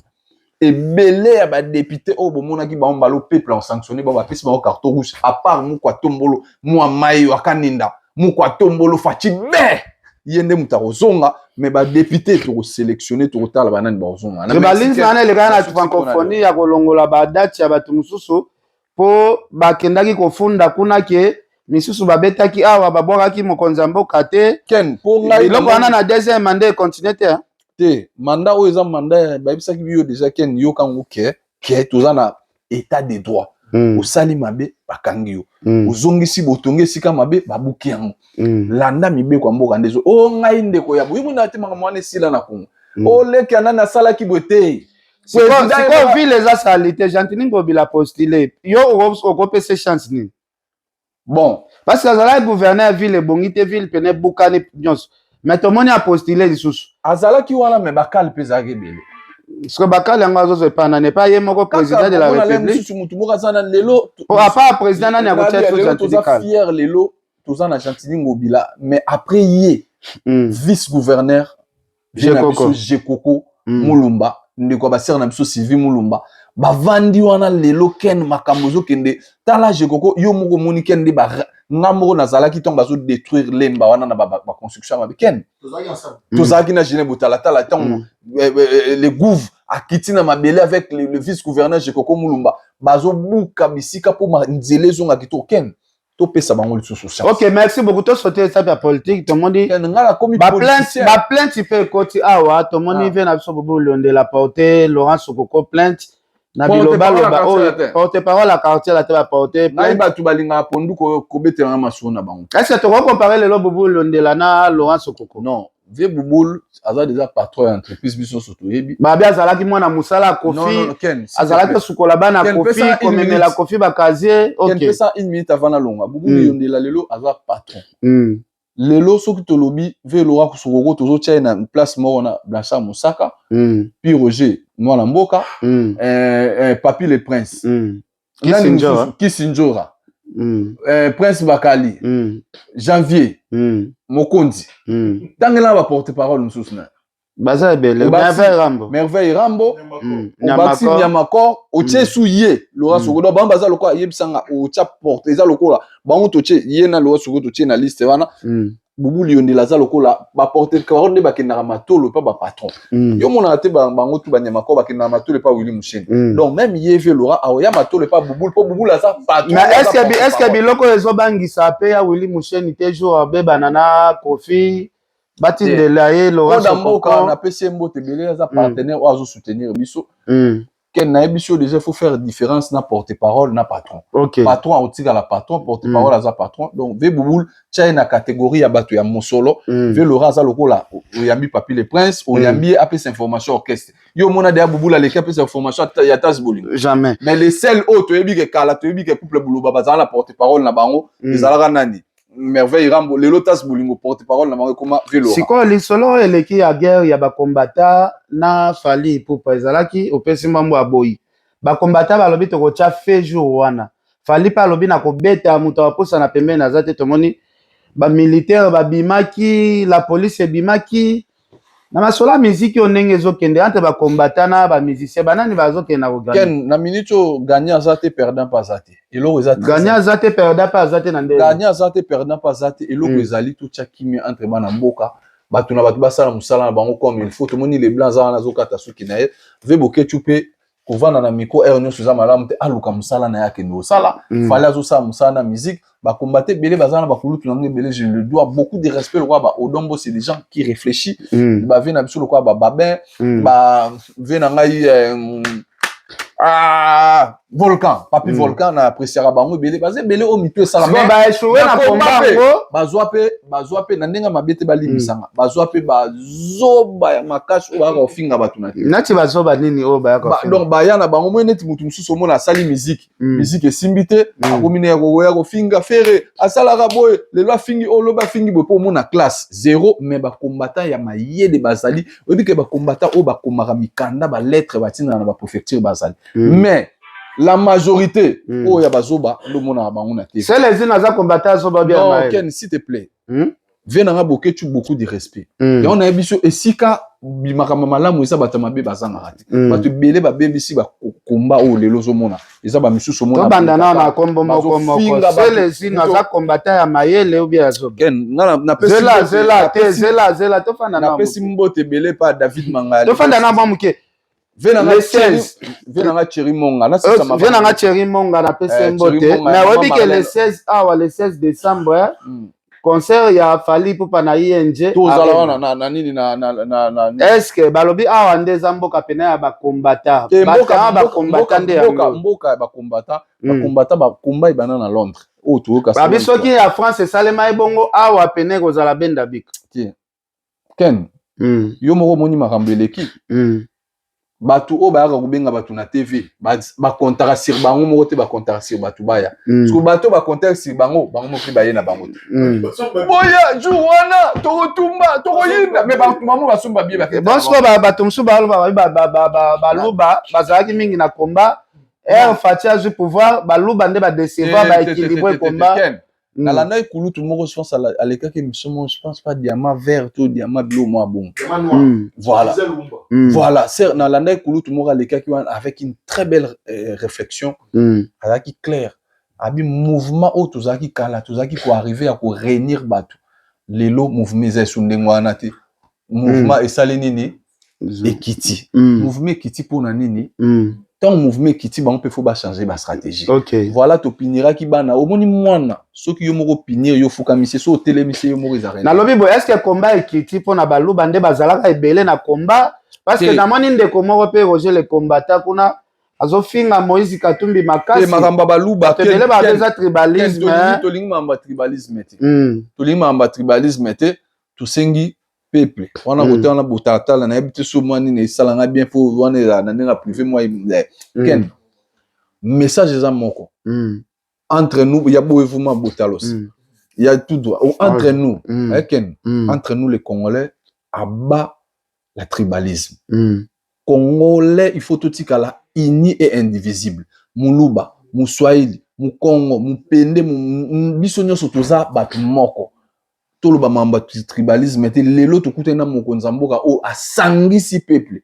Speaker 2: ebele ya badéputé oyo bomonaki bango mbalo, peuple asanctionne bango, bapesi bango carton rouge, à part moko atombolo mwa mai oyo akaninda moko atombolo faci be, ye nde moto akozonga. Mais badéputé tokosélectionne, tokotala banani bakozonga.
Speaker 1: Tribalisme wana elekaki na francophonie ya kolongola badate ya bato mosusu, mpo bakendaki kofunda kuna ke misusu babetaki awa, babwakaki mokonzi ya mboka te.
Speaker 2: Ken, mpo ngai
Speaker 1: biloko wana na deuxième mandat econtinue te.
Speaker 2: Te, mandat oyo eza mandat bayebisaki biyo déjà. Ken, yokango ke toza na état de droit. Osali mabe, bakangi yo. Ozongisi botongi esika mabe, babuki yango. Landa mibeko ya mboka nde o ngai ndeko ya boye mona te, makambo wana esila na Kongo. Oleki nani asalaki boye te.
Speaker 1: Sikoyo ville eza sali te, Gentiny Ngobila postule, yo okopesa chance nini?
Speaker 2: Bon.
Speaker 1: Parce que azalaki gouverneur, ville ebongi te, ville pene ebukani nyonso, mais tomoni apostule lisusu.
Speaker 2: Azalaki wana, me bakale mpe ezalaki ebele.
Speaker 1: Parce que bakale yango azozwa epai nani? Epai ye moko président de la République.
Speaker 2: Mosusu motu moko aza na lelo.
Speaker 1: À part président, nani akotia?
Speaker 2: Lelo toza fier, lelo toza na Gentiny Ngobila, mais après ye vice gouverneur
Speaker 1: biso
Speaker 2: Jekoko Mulumba, ndeko ya basere na biso Sylvie Mulumba, bavandi wana lelo. Ken, makambo ezokende, tala Jekoko, yo moko omoni. Ken, nde nga moko nazalaki ntango bazodétruire Lemba wana na baconstruction ya mabe. Ken, tozalaki na Gine Botalatala ntango le gouve akiti na mabele avec le vice gouverneur Jekoko Mulumba, bazobuka bisika mpo nzela ezonga kitoko. Ken, topesa bango lisusu chance.
Speaker 1: Ok, merci beaucoup. Tosote etape ya politique, tomoni
Speaker 2: nga nakomi
Speaker 1: baplainte mpe ekoti awa. Tomoni vie na biso Bobo Londela porte Laurent Sokoko plainte na bilobaloba oyo porte parole ya quartier la te, baporte.
Speaker 2: Ngai bato balingaka pondu kobetelanga masolo na bango.
Speaker 1: Est ce que tokocompare lelo Bobo Londela na Laurent Sokoko?
Speaker 2: Non, vieux Bubul aza déjà patron ya entreprise, biso nyonso toyebi.
Speaker 1: Babi azalaki mwana mosala ya Kofi, azalaki kosukola bana Kofi, komemela Kofi bacasier.
Speaker 2: Ok, pesa une minute avant nalonga. Bubul Yondela lelo aza patron. Lelo soki tolobi vieux Laurent Sokoko, tozotia ye na place moko na Blanchard Mosaka, puis Roger mwana mboka, Papi le Prince, Kisinjora, Prince Bakali, Janvier Mokonzi, ntangela baporte parole mosusu na
Speaker 1: Baza ebele. Merveille Rambo.
Speaker 2: Merveille Rambo, obakisi Nyamakor, otie su ye Laurent Sokoko. Donc bango baza lokola, yebisanga, otia porte eza lokola bango, totie ye na Laurent Sokoko, totie na liste wana. Bubu Liondela aza lokola baporte parole nde bakendaka matolo epa bapatron. Yo monaka te, bango tu banyamakor bakendaka matolo epa Willi Musheni. Donc même ye vieux Laurent aoya matolo epa Bubul, mpo Bubul aza patron.
Speaker 1: Mais est ce que biloko oyo ezobangisa mpe ya Willi Musheni te, jour abebana na Kofi, batindela ye Laurent?
Speaker 2: Mboka napesi ye mbote ebele, aza partenaire oyo azosoutenir biso. Ken, nayebi so déjà, il faut faire différence na porte-parole na patron. Patron akotikala patron, porte-parole aza patron. Donc vieux Bubul, tia ye na catégorie ya bato ya mosolo. Vieux Laurent aza lokola oyambi Papi le Prince, oyambi ye apesa information orchestre. Yo omona deya Bubul aleki apesa information ya Tas Bolingo?
Speaker 1: Jamais.
Speaker 2: Mais les seuls oyo toyebi ke kala, toyebi ke couple Buluba bazala na porte-parole na bango, ezalaka nani? Merveille Rambo. Lelo Tas Bolingo, porte parole na bango ekoma vieux Laurent.
Speaker 1: Sikoyo lisolo oyo eleki ya guerre ya bakombata na Fally Ipupa, ezalaki opesi mbambo ya boyi, bakombata balobi tokotya fe jour wana, Fally mpe alobi na kobeta moto akopusana pembeni aza te. Tomoni Bamilitaire babimaki, la police ebimaki. Na masolo ya miziki oyo, ndenge ezokende entre bacombattant na bamusicien, banani bazokende na kogagner?
Speaker 2: Ken, na minute oyo, gagnant aza te, perdant mpe aza te. Eloko eza
Speaker 1: Gagnant aza te, perdant mpe aza te, na ndenge
Speaker 2: Gagnant aza te, perdant mpe aza te. Eloko ezali, totya kimia entre bana mboka. Bato na bato basala mosala na bango comme il faut. Tomoni Leblanc aza wana, azokata suki na ye. Ve Boketu mpe, kovanda na micro heure nyonso eza malamu te. Aluka mosala na ye, akende kosala. Fally azosala mosala na musique. Bacombattants ebele baza na bakulutu nango ebele, je le dois beaucoup de respect, lokola baodombo, c'est des gens qui réfléchissent. Bave na biso lokola bababin, bave na ngai ah, Volcan, Papi Volcan, na appréciaka bango ebele. Baza ebele oyo mitu esala.
Speaker 1: Baéchoué na combat yango.
Speaker 2: Bazwa mpe na ndenge mabe te, balimbisanga. Bazwa mpe bazoba ya makasi oyo bayaka kofinga bato na te.
Speaker 1: Nati bazoba nini oyo bayaka?
Speaker 2: Donc baya na bango moi neti motu mosusu omona asali musique, musique esimbi te, akomi na ya koya kofinga Ferre, asalaka boye, lelo afingi oyo, lobi afingi boye, mpo omona classe zéro. Mais bacombattant ya mayele bazali. Oyebi ke bacombattant oyo bakomaka mikanda, balettre batindaka na bapréfecture, bazali. Mais la majorité oyo ya bazoba nde omonaka bango na te.
Speaker 1: Celezino aza combattant azoba bien?
Speaker 2: Non, Ken, s'il te plaît. Ve nanga Boketu, beaucoup de respect. Yango nayebi so esika makambo malamu eza, bato mabe bazangaka te. Bato ebele babebisi bakomba oyo lelo ozomona eza bamisusu.
Speaker 1: Omona, tobanda nao na kombo moko moko. Celezino aza combattant ya mayele ou bien azoba? Zela, zela te, zela, zela, tofanda.
Speaker 2: Napesi mbote ebele pa David Mangali.
Speaker 1: Tofanda na mwa moke.
Speaker 2: Ve nanga Thierry Monga.
Speaker 1: Ve nanga Thierry Monga, napesi mbote. Mais oyebi ke le 16 awa, le 16 décembre, concert ya Fally Ipupa na ING.
Speaker 2: Tozala wana na nini na
Speaker 1: Est-ce que balobi awa nde eza mboka pene ya bacombattant? Bacombattant nde
Speaker 2: yango. Mboka ya bacombattant. Bacombattant bakomba ebanda na Londres oyo toyoka.
Speaker 1: Babi soki ya France esalema ebongo, awa pene kozala benda bika.
Speaker 2: Ken, yo moko omoni makambo eleki. Bato oyo bayaka kobenga bato na TV, bakontaka sur bango moko te, bakontaka sur bato baya. Parce bato bakontaka sur bango, bango moko mpe baye na bango te. Boya jour wana, tokotumba, tokoyinda, mais bato bango basomba bie.
Speaker 1: Bonso bato mosusu baloba, baluba bazalaki mingi na combat. Ere Fatshi azwi pouvoir, baluba nde badécevoir, baéquilibre combat.
Speaker 2: Nalandaki kulutu moko, je pense alekaki émission moko, je pense pas Diamant Vert to Diamant Bilo mwa bongo. Voilà, nalandaki kulutu moko alekaki wana avec une très belle réflexion. Azalaki clair, abi mouvement oyo tozalaki kala, tozalaki koarrive ya koréunir bato. Lelo mouvement eza esu ndenge wana te. Mouvement esali nini? Ekiti. Mouvement ekiti mpona nini? Ntango mouvement ekiti, bango mpe faut bachange bastratégie. Voilà, topiniraki bana. Omoni mwana, soki yo moko pinir, yo fukamisi, so otelemisi yo moko, ezalaka.
Speaker 1: Nalobi boye, est ce que combat ekiti mpona baluba nde bazalaka ebele na combat? Parce que namoni ndeko moko mpe, Roger le Combattant, kuna azofinga Moïse Katumbi makasi.
Speaker 2: Makambo ya baluba,
Speaker 1: ebele babe eza tribalisme.
Speaker 2: Tolingi makambo ya tribalisme te. Tolingi makambo ya tribalisme te. Tosengi peuple wana kote wana botalatala, nayebi te so mwa nini esalanga bien, po wana ezala na ndenge ya privé mwa. Ken, message eza moko entre nous ya boye, vuma botalos ya tout droit entre nous. Ken, entre nous les Congolais, abat la tribalisme. Congolais, il faut totikala uni et indivisible. Muluba, Muswahili, Mukongo, Mupende, biso nyonso toza bato moko. Toloba mambo ya tribalisme te. Lelo tokutani na mokonzi ya mboka oyo asangisi peuple.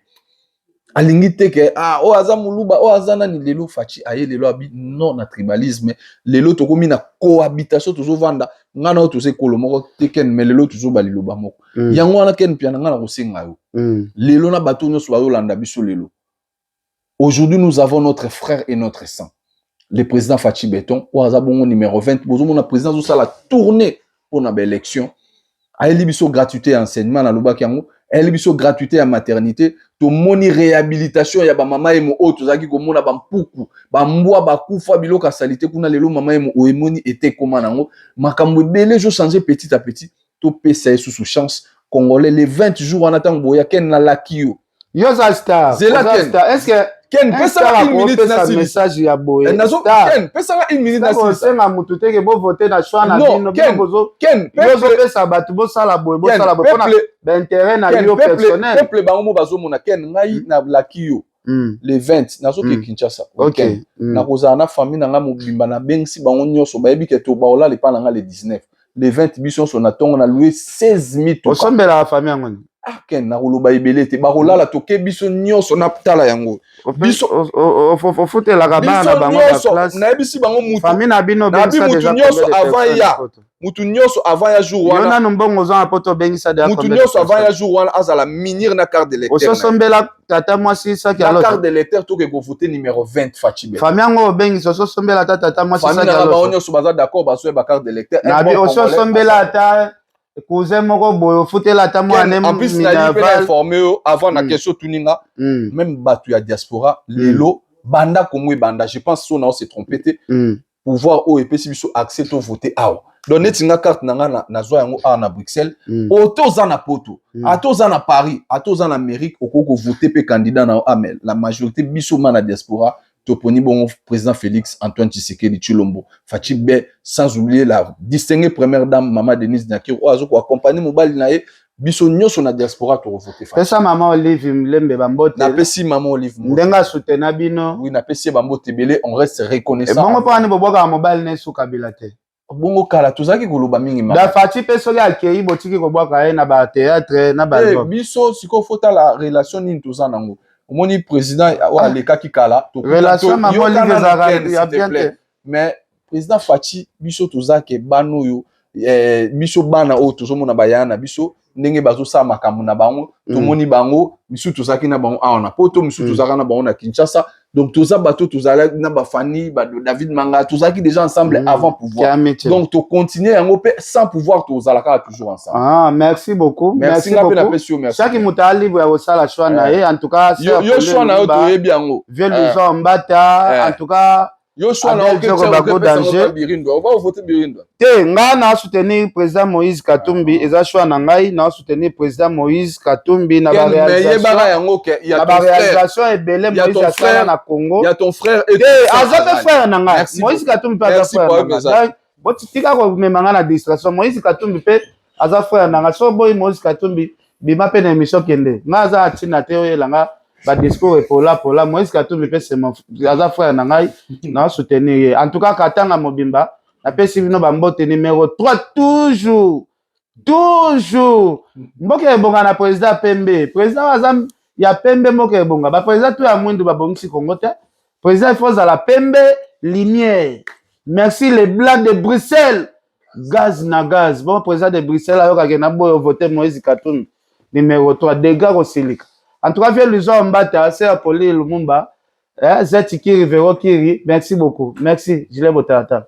Speaker 2: Alingi te ke ah, oyo aza moluba, oyo aza nani. Lelo Fatshi aye, lelo abi non na tribalisme. Lelo tokomi na cohabitation, tozovanda ngai na oyo, toza ekolo moko te, Ken, mais lelo tozoba liloba moko. Yango wana, Ken Pia na ngai, na kosenga yo lelo na bato nyonso bazolanda biso lelo, aujourd'hui nous avons notre frère et notre sang, le président Fatshi Béton, oyo aza bongo numéro 20. Bozomona président azosala tournée mpona baélection. Ayeli biso gratuité ya enseignement, nalobaki yango. Ayeli biso gratuité ya maternité. Tomoni réhabilitation ya bamama Yemo oyo tozalaki komona bampuku, bambwa bakufa, biloko ya saleté kuna. Lelo mama Yemo oyo emoni ete ekóma nango makambo ebele, ezochange petit à petit. Topesa ye susu chance. Congolais, les 20 jours wana, ntango boya, Ken, nalaki yo.
Speaker 1: Yo oza star.
Speaker 2: Zela, Ken.
Speaker 1: Est ce que
Speaker 2: Ken, pesanga une minute.
Speaker 1: Na message ya boye?
Speaker 2: Ken, pesanga une minute.
Speaker 1: Na osenga mutu te ke bovote na choix na bino.
Speaker 2: Ken,
Speaker 1: ozopesa bato bosala boye, bosala boye mpona baintérêt na yo personnel.
Speaker 2: Peuple bango mo bazomona. Ken, ngai nalaki yo, le 20 nazoke Kinshasa. Nakozala na famille na ngai mobimba, nabengisi bango nyonso, bayebi ke to baolala epa na ngai le 19. Le 20, biso nyonso na ntongo na louer 16 mituka.
Speaker 1: Osombelaka famille yango nini?
Speaker 2: Ah Ken, nakoloba ebele te. Bakolala, toke biso nyonso na tala yango.
Speaker 1: Ofutelaka bana na bango
Speaker 2: na classe? Nayebisi bango mutu.
Speaker 1: Famille na bino?
Speaker 2: Nabi mutu nyonso avant ya mutu nyonso avant ya jour wana.
Speaker 1: Yo nanu mbongo oza na poto, obengisa
Speaker 2: de mutu nyonso avant ya jour wana azala munir na carte d'électeur.
Speaker 1: Ososombela tata mwasi saki?
Speaker 2: Na carte d'électeur, toke kovote numéro 20, Fatshi Béton.
Speaker 1: Famille yango obengisa, ososombela ata tata mwasi
Speaker 2: saki? Famille na bango nyonso baza d'accord, bazoyeba carte d'électeur.
Speaker 1: Nabi ososombela ata cousin moko boye, ofutela ata mwana?
Speaker 2: En plus, nali mpe na informé yo avant na question tuninga. Même bato ya diaspora lelo, banda Kongo ebanda, je pense so na se trompe te, pouvoir oyo epesi biso accès to voter awa. Donc neti nga, carte na nga nazwa yango awa na Bruxelles. Oto oza na poto, ata oza na Paris, ata oza na Amérique, okoki kovote mpe candidat na yo. Amel la majorité, biso ma na diaspora toponi bongo président Félix Antoine Tshisekedi Tshilombo, Fatshi Bé, sans oublier la distinguée première dame, mama Denise Nyakeru, oyo azo koaccompagne mobali na ye. Biso nyonso na diaspora tokovote.
Speaker 1: Pesa mama Olive Lembe bambote.
Speaker 2: Napesi mama Olive.
Speaker 1: Ndenge asutena bino.
Speaker 2: Oui, napesi ye bambote ebele, on reste reconnaissant.
Speaker 1: Bongo mpo wani bobwakaka mobali na esu Kabila te?
Speaker 2: Bongo kala tozalaki koloba mingi.
Speaker 1: Da Fatshi mpe soki akei, botiki kobwaka ye na batheatre na
Speaker 2: ba Biso sikoyo fotala relation nini toza nango. Omoni président oyo alekaki kala?
Speaker 1: Relation mama Olive ezalaka ya bien te.
Speaker 2: Mais président Fatshi, biso toza ke bana oyo, biso bana oyo tozomona bayaya na biso ndenge bazosala makambo na bango. Tomoni bango misusu, tozalaki na bango awa na poto, misusu tozalaka na bango na Kinshasa. Donc toza bato tozalaki na bafani ba David Manga, tozalaki déjà ensemble avant pouvoir. Donc tocontinue yango mpe sans pouvoir, tozala kaka toujours ensemble.
Speaker 1: Ah, merci beaucoup.
Speaker 2: Merci, nga mpe napesi yo merci.
Speaker 1: Chaque moto aza libre ya kosala choix na ye. En tout cas,
Speaker 2: yo choix na yo toyebi yango.
Speaker 1: Vieux Luson Mbata, en tout cas.
Speaker 2: Yo choix na
Speaker 1: yo
Speaker 2: danger. Birindwa, oba vote Birindwa?
Speaker 1: Te, nga na soutenir président Moïse Katumbi. Eza choix na ngai na soutenir président Moïse Katumbi na baréalisation ebele Moïse asala na Congo.
Speaker 2: Ya ton frère.
Speaker 1: Te, aza mpe frère na ngai. Moïse Katumbi mpe aza frère na ngai. Botika komema ngai na distraction. Moïse Katumbi mpe aza frère na ngai. So boyi Moïse Katumbi, bima mpe na émission, kende. Ngai aza atina te oyelanga badiscours epola pola. Moïse Katumbi mpe aza frère na ngai, na soutenir ye. En tout cas, Katanga mobimba, napesi bino bambote. Numéro 3, toujours, toujours. Mboka ebonga na président pembe, président oyo aza ya pembe. Mboka ebonga, baprésident to ya mwindu babongisi Kongo te. Président il faut ozala pembe, lumière. Merci les blancs de Bruxelles, gaz na gaz. Bon, président de Bruxelles ayokaki na boyo vote Moïse Katumbi numéro 3, dégâts kosilika. En tout cas, vieux Luzo Mbata, c'est Poli Lumumba, eh, Zeti Kiri, Vero Kiri, merci beaucoup. Merci, Gilet Botarata.